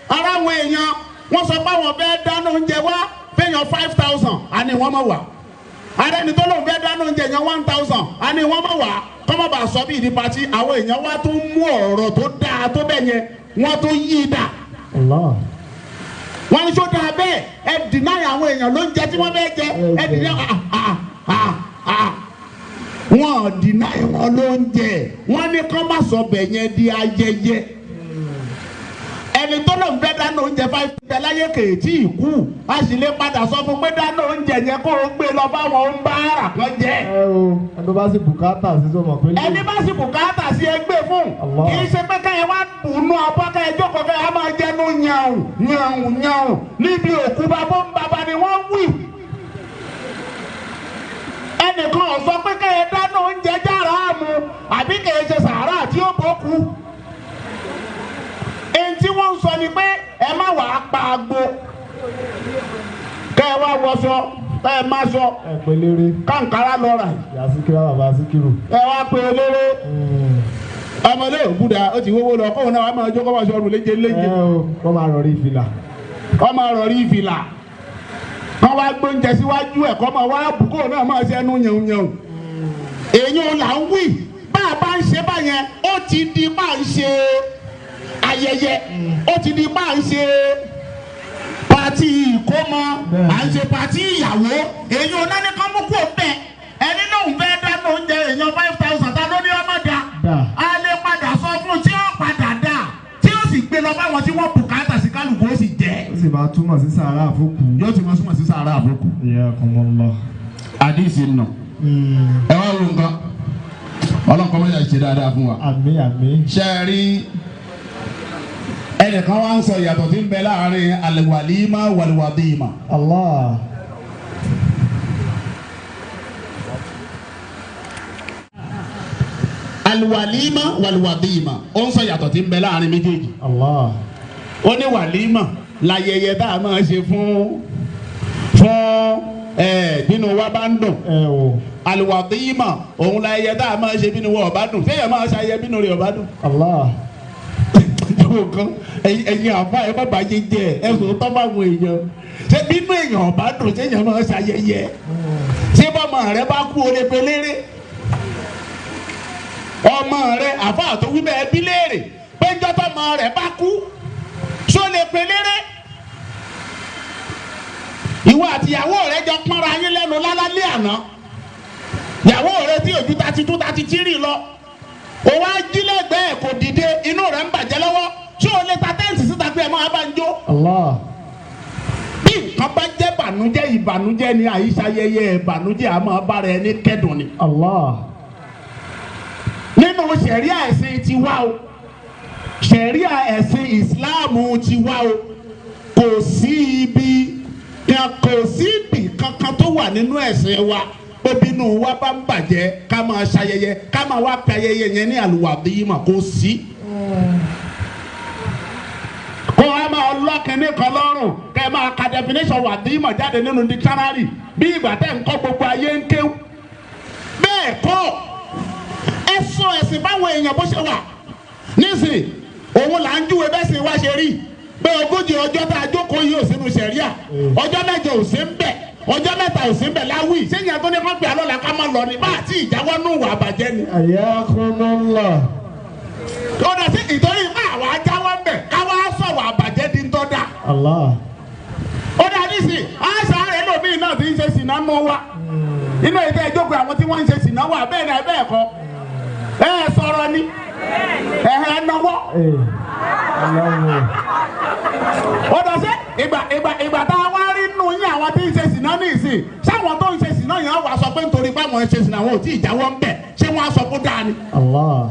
B: ara àwọn èèyàn wọ́n sọ pé àwọn fẹ́ dáná oúnjẹ wá fẹ́yàn 5,000, àní wọ́n mọ̀ wá. Ara ẹni tó lóun fẹ́ dáná oúnjẹ yẹn 1,000, àní wọ́n mọ̀ wá. Kọ́ má bàa sọ bí ìdí patí, àwọn èèyàn wá tún mú ọ̀rọ̀ tó dáa tó bẹ́ẹ̀ yẹn, wọ́n tún yí i dà.
A: Allah.
B: Wọ́n ní sọ dáa bẹ́ẹ̀, ẹ dìnáyà àwọn èèyàn lóúnjẹ tí wọ́n fẹ́ jẹ, ẹ dìnáyà wọ́n dìnáyà wọn lóúnjẹ, wọ́n ní kọ́ má sọ bẹ̀ yẹn di ayẹyẹ. Ẹni tó lóun fẹ́ dáná oúnjẹ 5 láyé kèétí ìkú, a sì lè padà sọ fún pé dáná oúnjẹ yẹn kó o gbé lọ báwọn ń bá ara kan jẹ.
A: Ẹ o, ẹni bá sì bùkátà sí sọ mọ̀ pé.
B: Ẹni bá sì bùkátà sí ẹgbẹ́ fún.
A: Allah.
B: Kì í ṣe pé káyọ̀ wá bùnú abọ́ káyọ̀ jókòó káyọ̀ á máa jẹnu yànrùn yànrùn yànrùn níbi òkú bàbá ń bàbá ni wọ́n wí. Ẹnìkan ò sọ pé káyọ̀ dáná oúnjẹ jára mu àbí kì í ṣe sàárà tí ó bọ́ kú. Èyí tí wọ́n ń sọ ni pé ẹ má wàá pa agbo kẹ́ ẹ wá wọṣọ kẹ́ ẹ má sọ
A: Ẹ pé léré.
B: káǹkárá lọ rà yìí.
A: Ìyá Síkírá bàbá Síkírù.
B: Ẹ wá pe eléré. Ọmọdé òkúta ó ti wówó lọ kóun náà wàá máa jó kó máa sọrùn léje léje.
A: Kó máa rọrí ìfìlà.
B: Kó máa rọrí ìfìlà. Kó wá gbóúnjẹ síwájú ẹ̀ kó máa wá bù kóun náà máa ṣe ẹnu yẹun yẹun. Èyí là ń wí bá a bá ń ṣe báyẹn ó ti di bá a ń ṣe ayẹyẹ ó ti di bá a ń ṣe pati ìkómọ à ń ṣe pati ìyàwó èyí ò náà ní kán mú kó bẹ́ẹ̀ ẹni náà ń fẹ́ dáná oúnjẹ èèyàn 5,000 ta ló ní ọmọ dá a lè padà sọ fún tí ó padà dá tí ó sì gbé lọ báwọn tí wọ́n bùkátà sí kálukú ó sì jẹ́.
A: Ó sì máa túmọ̀ sí sàárà àfókù.
B: Yóò ti máa túmọ̀ sí sàárà àfókù.
A: Iyakumullah.
B: Àdìsí nù. Ẹ wá wo nǹkan ọlọ́nkọ́ mọ́jà ṣe dáadáa fún wa.
A: Àmín àmín.
B: Ṣé ẹ rí ẹnìkan wá ń sọ ìyàtọ̀ tí ń bẹ láàrin alwalima walwadima.
A: Allah.
B: Alwalima walwadima ó ń sọ ìyàtọ̀ tí ń bẹ láàrin méjèèjì.
A: Allah.
B: Ó ní wàlímà láyẹyẹ tá a máa ṣe fún fún bínú wa bá ń dùn. Alwadima òun láyẹyẹ tá a máa ṣe bínú wa ò bá dùn. Ṣé èèyàn máa ṣayẹyẹ bínú rẹ̀ ò bá dùn?
A: Allah.
B: Nǹkan ẹ̀yin àfa ẹ má bàjẹ́ jẹ ẹ sọ tọ́ bá àwọn èèyàn ṣé bínú èèyàn ọba dùn ṣé èèyàn máa ṣayẹyẹ ṣé bọ́mọ rẹ bá kú o lè pe lérè ọmọ rẹ àfa tó wí bẹ́ẹ̀ bí léèrè pé njọ́ tọ́mọ rẹ bá kú ṣó lè pe lérè ìwọ àtìyàwó rẹ jọ pọ́nra yín lẹ́nu lálálẹ́ àná ìyàwó rẹ tí ojú 32, 33 lọ o wá jí lẹ́gbẹ̀ẹ́ kò dìde inú rẹ̀ ń bàjẹ́ lọ́wọ́ ṣé o lè ta tẹ́ǹtì síta pé ẹ máa bá ń jó.
A: Allah.
B: Bí nǹkan bá jẹ́ ìbànújẹ́ ìbànújẹ́ ni àyíṣayẹyẹ ìbànújẹ́ àmọ́ bára ẹni kẹ́dùn ni.
A: Allah.
B: Nínú ṣẹ̀ríà ẹ̀sìn ti wá o ṣẹ̀ríà ẹ̀sìn ìsìláàmù ti wá o kò sí ibi kò sí ibì kankan tó wà nínú ẹ̀sìn wa obìnrin wa bá ń bàjẹ́ ká máa ṣayẹyẹ ká máa wá pe ayẹyẹ yẹn ní àlùwàdìmọ̀ kò sí. Kó a máa lọ́kìnní kan lọ́rùn kẹ́ ẹ máa ka definition wàdìmọ̀ jáde nínú dictionary bí ìgbà tẹ́ ń kọ́ gbogbo ayé ń kéwú. Bẹ́ẹ̀ kọ́ ẹ sọ ẹ̀sìn báwọn èèyàn bó ṣe wà nísìn òun là ń júwe bẹ́ẹ̀ sì wá ṣe rí pé 40 ọjọ́ tá a jókòó yìí ò sínú ṣẹ̀ríà ọjọ́ 8 ò sí ń bẹ̀ ọjọ́ 3 ò sí ń bẹ̀ láwì sẹ́yìn àtúndé kan pè alọ́la ká má lọ ní bá àti ìjáwọ́ nù wà bàjẹ́ ni.
A: Ayakumullah.
B: Ó dà sí ìtorí pé àwa jáwọ́ ń bẹ̀ káwá sọ̀wọ́ àbàjẹ́ di ń tọ́ da.
A: Allah.
B: Ó dà nísìn àṣà rẹ̀ lómi náà ti ń ṣe sìnà nù wa inú ètò ìjókòó àwọn tí wọ́n ń ṣe sìnà wà bẹ́ẹ̀ ni bẹ́ẹ̀ kọ́ ẹ sọ̀rọ̀ ni ẹ̀hẹ̀ náwó. Ó dà sí ìgbà tá a wá rí nù yín àwọn tí ń ṣe sìnà ní ìsìn sáwọn tó ń ṣe sìnà yẹn wà sọ pé nítorí pé àwọn ń ṣe sìnà àwọn ò tí ì jáwọ́ ń bẹ̀ ṣé wọ́n á sọ kó dáa ni.
A: Allah.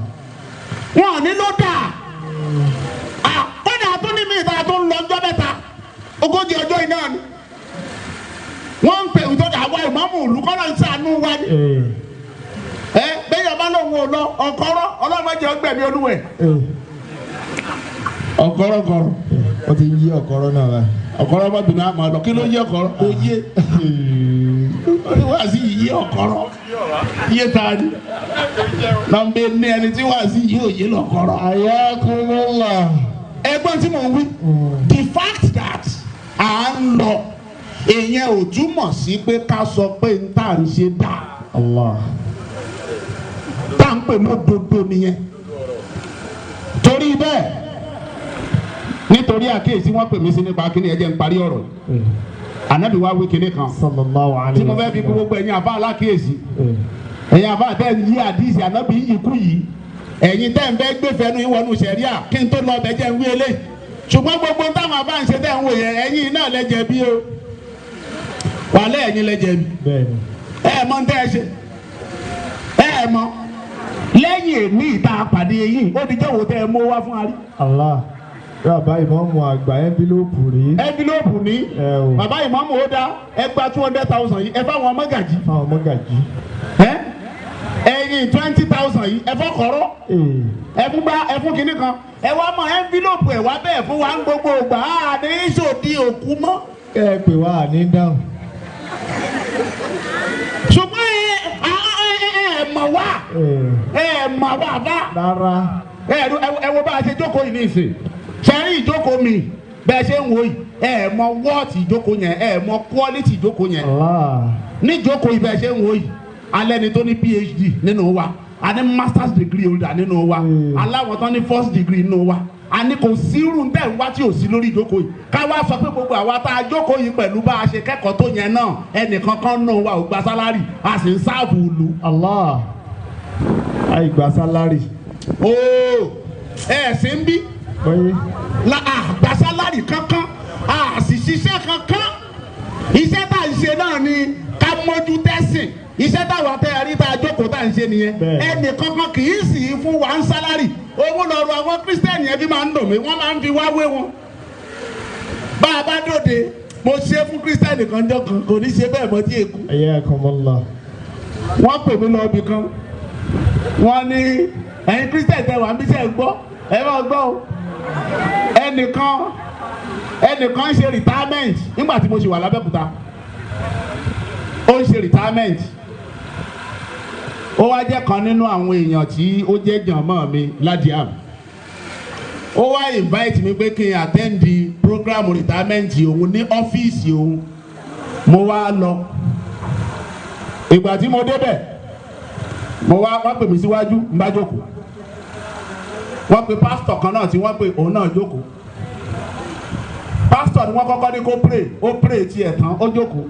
B: Wọn ò ní ló dáa. Kódà tó ní mi ìta tó ń lọ ọjọ́ 3 40 ọjọ́ iná ni. Wọ́n ń pè ìtọ́jú àwa ìmáàmù ìlú kọ́nà ń sànú wa ni. Ẹ bẹ́ẹ̀ yọba lòun ò lọ ọ̀kọ́rọ́ ọlọ́mọdé ọgbẹ̀mí olúwẹ̀. Ọ̀kọ́rọ́ kọ̀rọ̀.
A: Ó ti yí ọ̀kọ́rọ́ náà báyìí.
B: Ọ̀kọ́rọ́ bá bínú àmọ́ lọ kí ló yí ọ̀kọ́rọ́ kò yé wá sí yí ọ̀kọ́rọ́ yé ta ni nọ́mbẹ́ ní ẹni tí wá sí yí òye lọ́kọ́rọ́.
A: Ayakumullah.
B: Ẹ̀gbọ́n tí mò ń wí the fact that à ń lọ èèyàn ò túmọ̀ sí pé ká sọ pé n tá à ń ṣe dà.
A: Allah.
B: Tá à ń pè lódodo nìyẹn torí bẹ́ẹ̀ nítorí àkíyèsí wọ́n pè mí sí nípa kíní ẹ jẹ́ n parí ọ̀rọ̀ yìí. Ànábì wá wí kíní kan
A: Sallallahu alayhi
B: tí mo fẹ́ fi kú gbogbo ẹ̀yin àfa alákíyèsí ẹ̀yin àfa tẹ́ ń yí àdìsí ànábì yìí kú yìí ẹ̀yin tẹ́ ń fẹ́ gbé fẹ́nu ìwọ̀nù sẹ̀ríà kí n tó lọ ọbẹ̀ jẹ́ ń wí eléyìí ṣùgbọ́n gbogbo táwọn àfa ń ṣe tẹ́ ń wò yẹn ẹ̀yin náà lẹ jẹ̀bi o wàlẹ́ ẹ̀yin lẹ jẹ̀bi ẹ̀ mọ̀ ń tẹ́ ẹ ṣe ẹ̀ mọ̀ lẹ́yìn èmi ìta àpàdé yìí ó di jẹ́wọ́ tẹ́ ẹ mú wá fún arí.
A: Allah. Bàbá ìmáàmù àgbà ẹ́ńbílóòpù rí.
B: Ẹ́ńbílóòpù ní. Bàbá ìmáàmù ó dá ẹ gba 200,000 yìí ẹ fáwọn mọ́gàjì.
A: Fáwọn mọ́gàjì.
B: Ẹyin 20,000 yìí ẹ fọkọrọ. Ẹ fún gbá ẹ fún kinní kan. Ẹ wá mọ ẹ́ńbílóòpù ẹ wá bẹ́ẹ̀ fún wa ń gbogbo ògbà á ní sòdì òkú mọ́.
A: Kẹ́ ẹ pè wá ní dáhùn.
B: Ṣùgbọ́n ẹ mọ̀ wá ẹ mọ̀ wá bá.
A: Rárá.
B: Ẹ wo bá a ṣe jókòó yìí ní ìsìn. Ṣé rí ìjókòó mi bẹ́ẹ̀ ṣe ń wò yìí? Ẹ mọ wọ́ọ̀tì ìjókòó yẹn, ẹ mọ quality ìjókòó yẹn. Níjókòó yìí bẹ́ẹ̀ ṣe ń wò yìí, alẹ́ ni tó ní PhD nínú wa, a ní masters degree holder nínú wa, aláwọ̀ tán ní first degree nínú wa, a ní kò sí irú tẹ̀ ń wá tí ò sí lórí ìjókòó yìí. Ká wá sọ pé gbogbo àwa tá a jókòó yìí pẹ̀lú bá a ṣe kẹ́kọ̀ọ́ tó yẹn náà, ẹnìkan kan nù wa ò gba sálárì, a sì ń sáàbù ìlú.
A: Allah, àìgbà sálárì.
B: Ooo, ẹ sì ń bí la àgbà sálárì kankan, a sì ṣiṣẹ́ kankan. Iṣẹ́ tá à ń ṣe náà ni ká mójú tẹ́sìn. Iṣẹ́ táwa tẹ́ ẹ rí tá a jókòó tá à ń ṣe nìyẹn. Ẹnì kankan kì í sì í fún wa ń sálárì. Owó lọ́rọ̀ àwọn kírísítẹ́nì yẹn fi máa ń dùn mí, wọ́n máa ń fi wá wé wọn. Bá a bá dòde, mo ṣe fún kírísítẹ́nì kan jọ kan, kò ní ṣe bẹ́ẹ̀ mọ́ tí èkú. Wọ́n pè mí lọ ibì kan, wọ́n ní ẹ̀yin kírísítẹ́nì tẹ wà ń bí sẹ́ gbọ́, ẹ máa gbọ́ o. Ẹnìkan ń ṣe retirement nígbà tí mo ṣì wà lábẹ́òkúta. Ó ń ṣe retirement. Ó wá jẹ́ kan nínú àwọn èèyàn tí ó jẹ́ jànmọ́ mi ládìám. Ó wá invite mi pé kí n attend the program retirement òun ní ọ́fíìsì òun. Mo wá lọ. Ìgbà tí mo débẹ̀, mo wá wọ́n pè mí síwájú, n bá jókòó. Wọ́n pe pásítọ̀ kan náà tí wọ́n pe òun náà jókòó. Pásítọ̀ ni wọ́n kọ́kọ́ ní kó pray, ó pray tiẹ̀ tán, ó jókòó.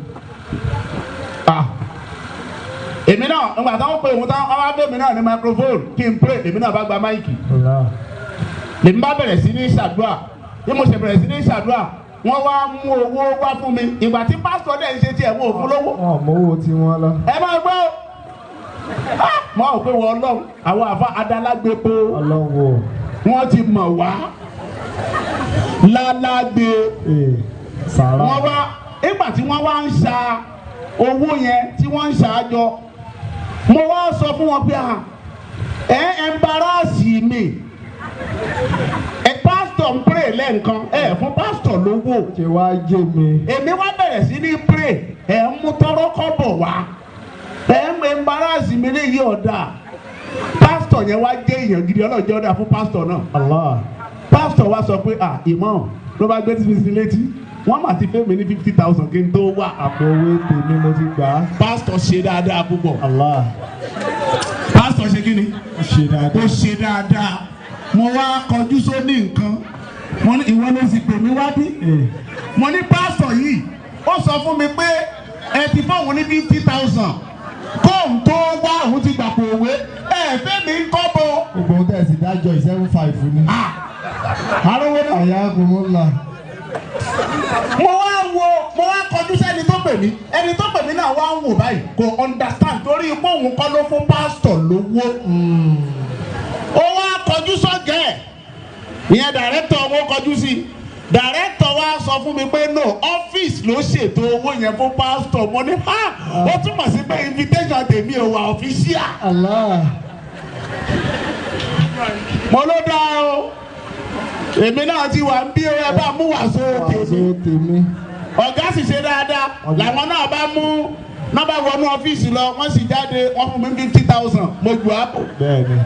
B: Èmi náà nígbà táwọn pe òun táwọn wá bẹ́ẹ̀ mi náà ní microphone kí n pray, èmi náà bá gba máìkì. Lèmi bá bẹ̀rẹ̀ sí ní ṣàdúrà. Bí mo ṣe bẹ̀rẹ̀ sí ní ṣàdúrà, wọ́n wá mú owó wá fún mi. Ìgbà tí pásítọ̀ dẹ̀ ń ṣe tiẹ̀, wọ́n ò fún lówó.
A: Wọ́n mú owó tí wọ́n lọ.
B: Ẹ máa gbọ́ mọ́ ò pé wọ́n ọlọ́run àwọn àfa adalágbèpo wọ́n ti mọ̀ wá lálágbé. Wọ́n wá nígbà tí wọ́n wá ń ṣa owó yẹn tí wọ́n ń ṣàjọ, mo wá sọ fún wọn pé ẹ embarrass mi. Ẹ pásítọ̀ ń pray lẹ́ǹkan, ẹ fún pásítọ̀ lówó.
A: Ṣé wàá jẹ́ mi?
B: Èmi wá bẹ̀rẹ̀ sí ní pray, ẹ ń mú tọrọ kọ́bọ̀ wá, ẹ ń embarrass mi léyìí ọ̀dà. Pásítọ̀ yẹn wá jẹ́ èèyàn gidi, ọlọ́jọ́ ọ̀dà fún pásítọ̀ náà.
A: Allah.
B: Pásítọ̀ wá sọ pé ìmọ̀ ló bá gbé tí mi sí létí, wọ́n mà ti fẹ́ mi ní 50,000 kí n tó wà.
A: Àpò owó tèmi mo ti gbà á.
B: Pásítọ̀ ṣe dáadáa púpọ̀.
A: Allah.
B: Pásítọ̀ ṣe kí ni?
A: Ó ṣe dáadáa.
B: Ó ṣe dáadáa. Mo wá kọjú sóní nǹkan. Mo ní ìwọ ló sì pè mí wá bí. Mo ní pásítọ̀ yìí, ó sọ fún mi pé ẹ ti fóun ní 50,000. Kóun tó wá òun ti gbàpò òwe. Ẹ fẹ́ mi ń kọ́ bọ̀.
A: Gbogbo ohun tẹ̀sí dájọ́ 75 ni.
B: Arówó náà.
A: Àyà kò mú la.
B: Mo wá kọjú sẹ́ni tó pè mí, ẹni tó pè mí náà wá ń wò báyìí, kò understand torí pé òun kọ́ ló fún pásítọ̀ lówó. Ó wá kọjú sọ́gẹ̀ ẹ̀, ìyẹn dàrẹ́tọ̀ wọn kọjú sí. Dàrẹ́tọ̀ wa sọ fún mi pé no, ọ́fíìsì ló ṣètò owó yẹn fún pásítọ̀. Mo ní ha, ó túmọ̀ sí pé invitation tèmi ò wà official.
A: Allah.
B: Mo ló dá o, èmi náà ti wà ń bí ẹ bá mú wàásù
A: tèmi.
B: Ọ̀gá sì ṣe dáadáa, làwọn náà bá mú nọ́mbà wọnú ọ́fíìsì lọ, wọ́n sì jáde, wọ́n fún mi 50,000, mo jù àpò.
A: Bẹ́ẹ̀ni.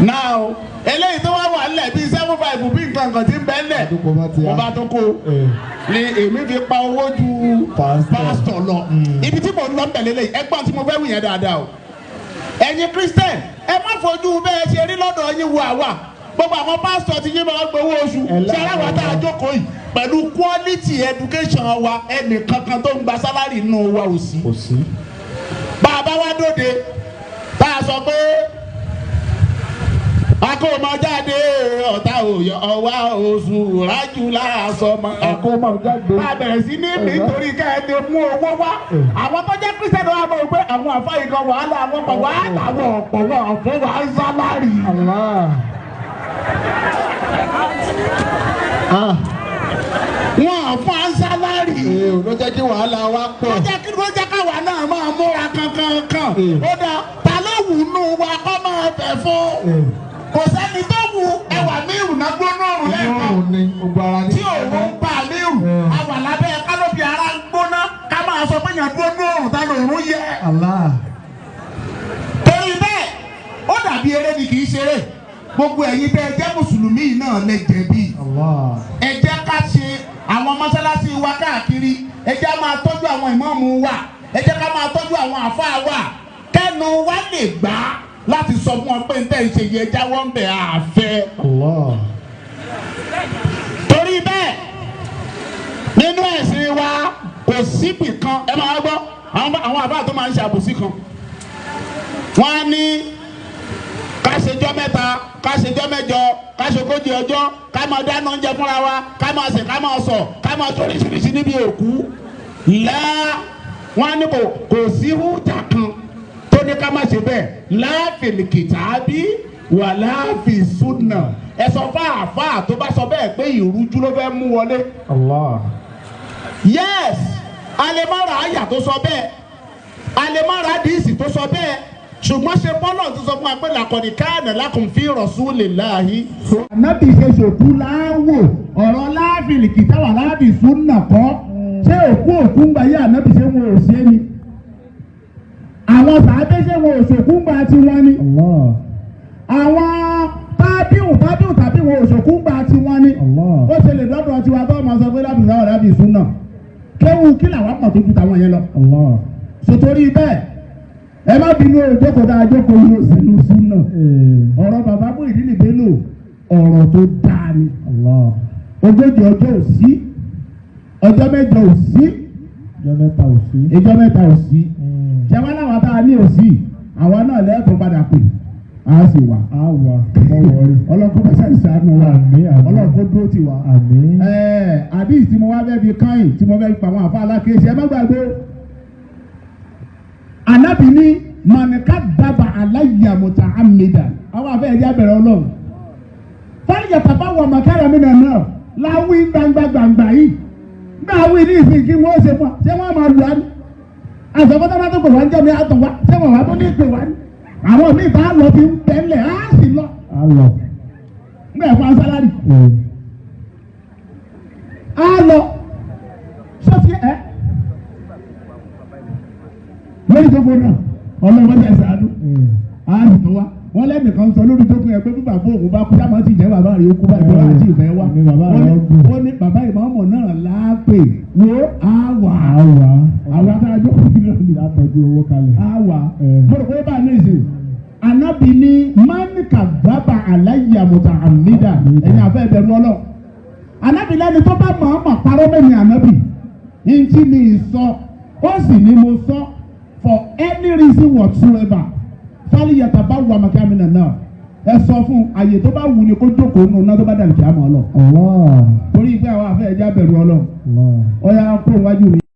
B: Now eléyìí tó wá wà nílẹ̀ bíi 75 bí nǹkan kan ti ń bẹ́ nílẹ̀, mo bá tó kó ni èmi fi pa owó ju pásítọ̀ lọ. Ibi tí mo ń lọ ń bẹ̀lẹ̀ lẹ́yìn, ẹgbọ́n tí mo fẹ́ wù yẹn dáadáa o. Ẹ̀yin Christian, ẹ má fojú bẹ́ẹ̀ ṣe rí lọ́dọ̀ yín wo àwa. Gbogbo àwọn pásítọ̀ ti yín máa gbowó oṣù. Ṣé aláwa tá a jókòó yìí pẹ̀lú quality education wa, ẹnì kankan tó ń gba sálárì inú wa ò sí.
A: Kò sí.
B: Bá a bá wá dóde, tá a sọ pé akómọjáde ọ̀tá òyò ọ̀wá oṣù rájú láàṣọ mọ́.
A: Akómọjáde.
B: Bá a bẹ̀rẹ̀ sí ní nítorí kẹ́hìndé mú owó wá. Àwọn tó jẹ́ kírísítẹ́nì wa mọ̀ pé àwọn àfáà yìí kan wàhálà àwọn pọ̀ wàhálà àwọn ọ̀pọ̀ wọn ọ̀fọ̀ wà ń sálárì.
A: Allah.
B: Wọn fún ansálárì.
A: Ló jẹ́ kí wàhálà wa pọ̀.
B: Ló jẹ́ káwa náà máa múra kankan. Ó dáa, ta ló wù nù wa kọ́ máa fẹ̀ fún? Kò sẹ́ni tó wù ẹwà mírù náà gbóná òrùn lẹ́ẹ̀kan. Tí òun ń pa mírù, a wà lábẹ́ kánópì ara ń gbóná, ká máa sọ pé yàn dúró ní òrùn tá lòrùn yẹ.
A: Allah.
B: Torí bẹ́ẹ̀, ó dàbí eré ni kì í ṣeré. Gbogbo ẹ̀yin tẹ́ ẹ jẹ́ mùsùlùmí yìí náà lẹ jẹ̀bi.
A: Allah.
B: Ẹ jẹ́ ká ṣe àwọn mọ́sálásí wa káàkiri. Ẹ jẹ́ á máa tọ́jú àwọn ìmáàmù wa, ẹ jẹ́ ká máa tọ́jú àwọn àfáà wa, kẹ́nu wa lè gbà á láti sọ fún wọn pé n tẹ́ ń ṣe yẹ jáwọ́ ń bẹ̀ àfẹ́.
A: Allah.
B: Torí bẹ́ẹ̀, nínú ẹ̀sìn wa kò síbì kan. Ẹ máa gbọ́ àwọn àbá tó máa ń ṣe àbòsí kan, wọ́n á ní ká ṣèjọ́ 3, ká ṣèjọ́ 8, ká ṣogójì ọjọ́, ká máa dáná oúnjẹ fúnra wa, ká máa sè, ká máa sọ, ká máa tó oríṣiríṣi níbi òkú láà. Wọ́n á ní kò sí hújà kan tó ní ká má ṣe bẹ́ẹ̀, la fil kitabi wala fi sunna. Ẹ sọ fáàfáà tó bá sọ bẹ́ẹ̀ pé ìrújú ló fẹ́ mú wọlé.
A: Allah.
B: Yes, alemara àyà tó sọ bẹ́ẹ̀, alemara àdìsí tó sọ bẹ́ẹ̀, ṣùgbọ́n ṣe bọ́lọ̀ tó sọ fún wa pé laqad kana lakum fi rasulillahi. Ànábì ṣe ṣòkú láwò ọ̀rọ̀ la fil kitabi wala fi sunna kọ́. Ṣé òkú òkú ń gba yé ànábì, ṣé wọn ò ṣe ni? Àwọn sàábé, ṣé wọn ò ṣòkú ń gba tiwọn ni?
A: Allah.
B: Àwọn tábíùn tábíùn tàbí wọn ò ṣòkú ń gba tiwọn ni?
A: Allah.
B: Ó ṣe lè dọ́dọ̀ tiwa tó máa sọ pé láti sáwọ̀ láti sunna kéwù kí làwọn mọ̀ tó ju tàwọn yẹn lọ.
A: Allah.
B: Sotori bẹ́ẹ̀, ẹ má bínú o, jókòó dáa, jókòó yóò sínú súnà.
A: Eh.
B: Ọ̀rọ̀ bàbá Muyideen Bello, ọ̀rọ̀ tó dáa ni.
A: Allah.
B: 40 ọjọ́ ò sí, ọjọ́ 8 ò sí,
A: Ọjọ́ 3 ò sí.
B: ìjọ 3 ò sí. Ṣẹ̀wọ́n láwọn tá a ní ò sí, àwa náà lẹ́ẹ̀tún padà pè á sì wà.
A: Á wà, mọ́ wọrí.
B: Ọlọ́run kó fẹsẹ̀ ṣàánú wa.
A: Àmín, àmín.
B: Ọlọ́run kó dúró tì wá.
A: Àmín.
B: Àdìs tí mo wá fẹ́ fi káyìn, tí mo fẹ́ fi pa àwọn àfa alákèésí, ẹ má gbàgbé o. Ànábì ní mànìká dábàá aláyà mùtàhámídà, àwọn afẹ́ ẹ̀jẹ̀ abẹ̀rẹ̀ ọlọ́run fọ́nìyàtà bá wọ màkàrà mi nàá náà láwí gbangba gbangba yìí náà wí ní ìsìn kí wọ́n ṣe fún wa. Ṣé wọ́n máa lù á ní àṣọkọ́tà bá tó pè wá ń jẹ́ mi àtọ̀ wá, ṣé wọ́n wá tó ní pè wá ní àwọn míì tá a lọ fi ń tẹ́lẹ̀ á sì lọ.
A: Á lọ.
B: Ń bẹ̀ fún asálárì. Á lọ sọ́sì ẹ̀ lórí tó gbóná, ọlọ́wọ́ ṣe ṣàánú. Á sì tó wá wọ́n lẹ́nìkan sọ lórí tó kún yẹn pé bí bàbá òun bá kú, sábà ti jẹ́ bàbá rẹ̀ ó kú báyìí tó láti ìfẹ́ wá.
A: Ní bàbá rẹ̀ ó gùn.
B: Wọ́n ní bàbá ìmáàmù náà láàpè wo á wà.
A: Á wà.
B: Àwọn adájọ́ kò ní lọ́ọ̀nì.
A: Látọ̀jú owó kalẹ̀.
B: Á wà. Mo rò pé bá a ní ìsìn. Ànábì ní mánìkà dábà aláyà mùtà àmìdá, ẹ̀yin àfẹ́ ìbẹ̀rù ọlọ́. Ànábì lẹ́ni tó bá mọ̀ọ́mọ̀ parọ́ mẹ́rin ànábì. Ntí mi sọ, ó sì ní mo sọ for any reason whatsoever, fáliyàtà bá wà màkàmínà náà, ẹ sọ fún àyè tó bá wù ní kó jókòó nù náà tó bá dàlùkì àmọ́ ọ lọ.
A: Allah.
B: Torí pé àwọn afẹ́ ẹja bẹ̀rù Ọlọ́run.
A: Allah.
B: Ọ̀yà kó wájú mi.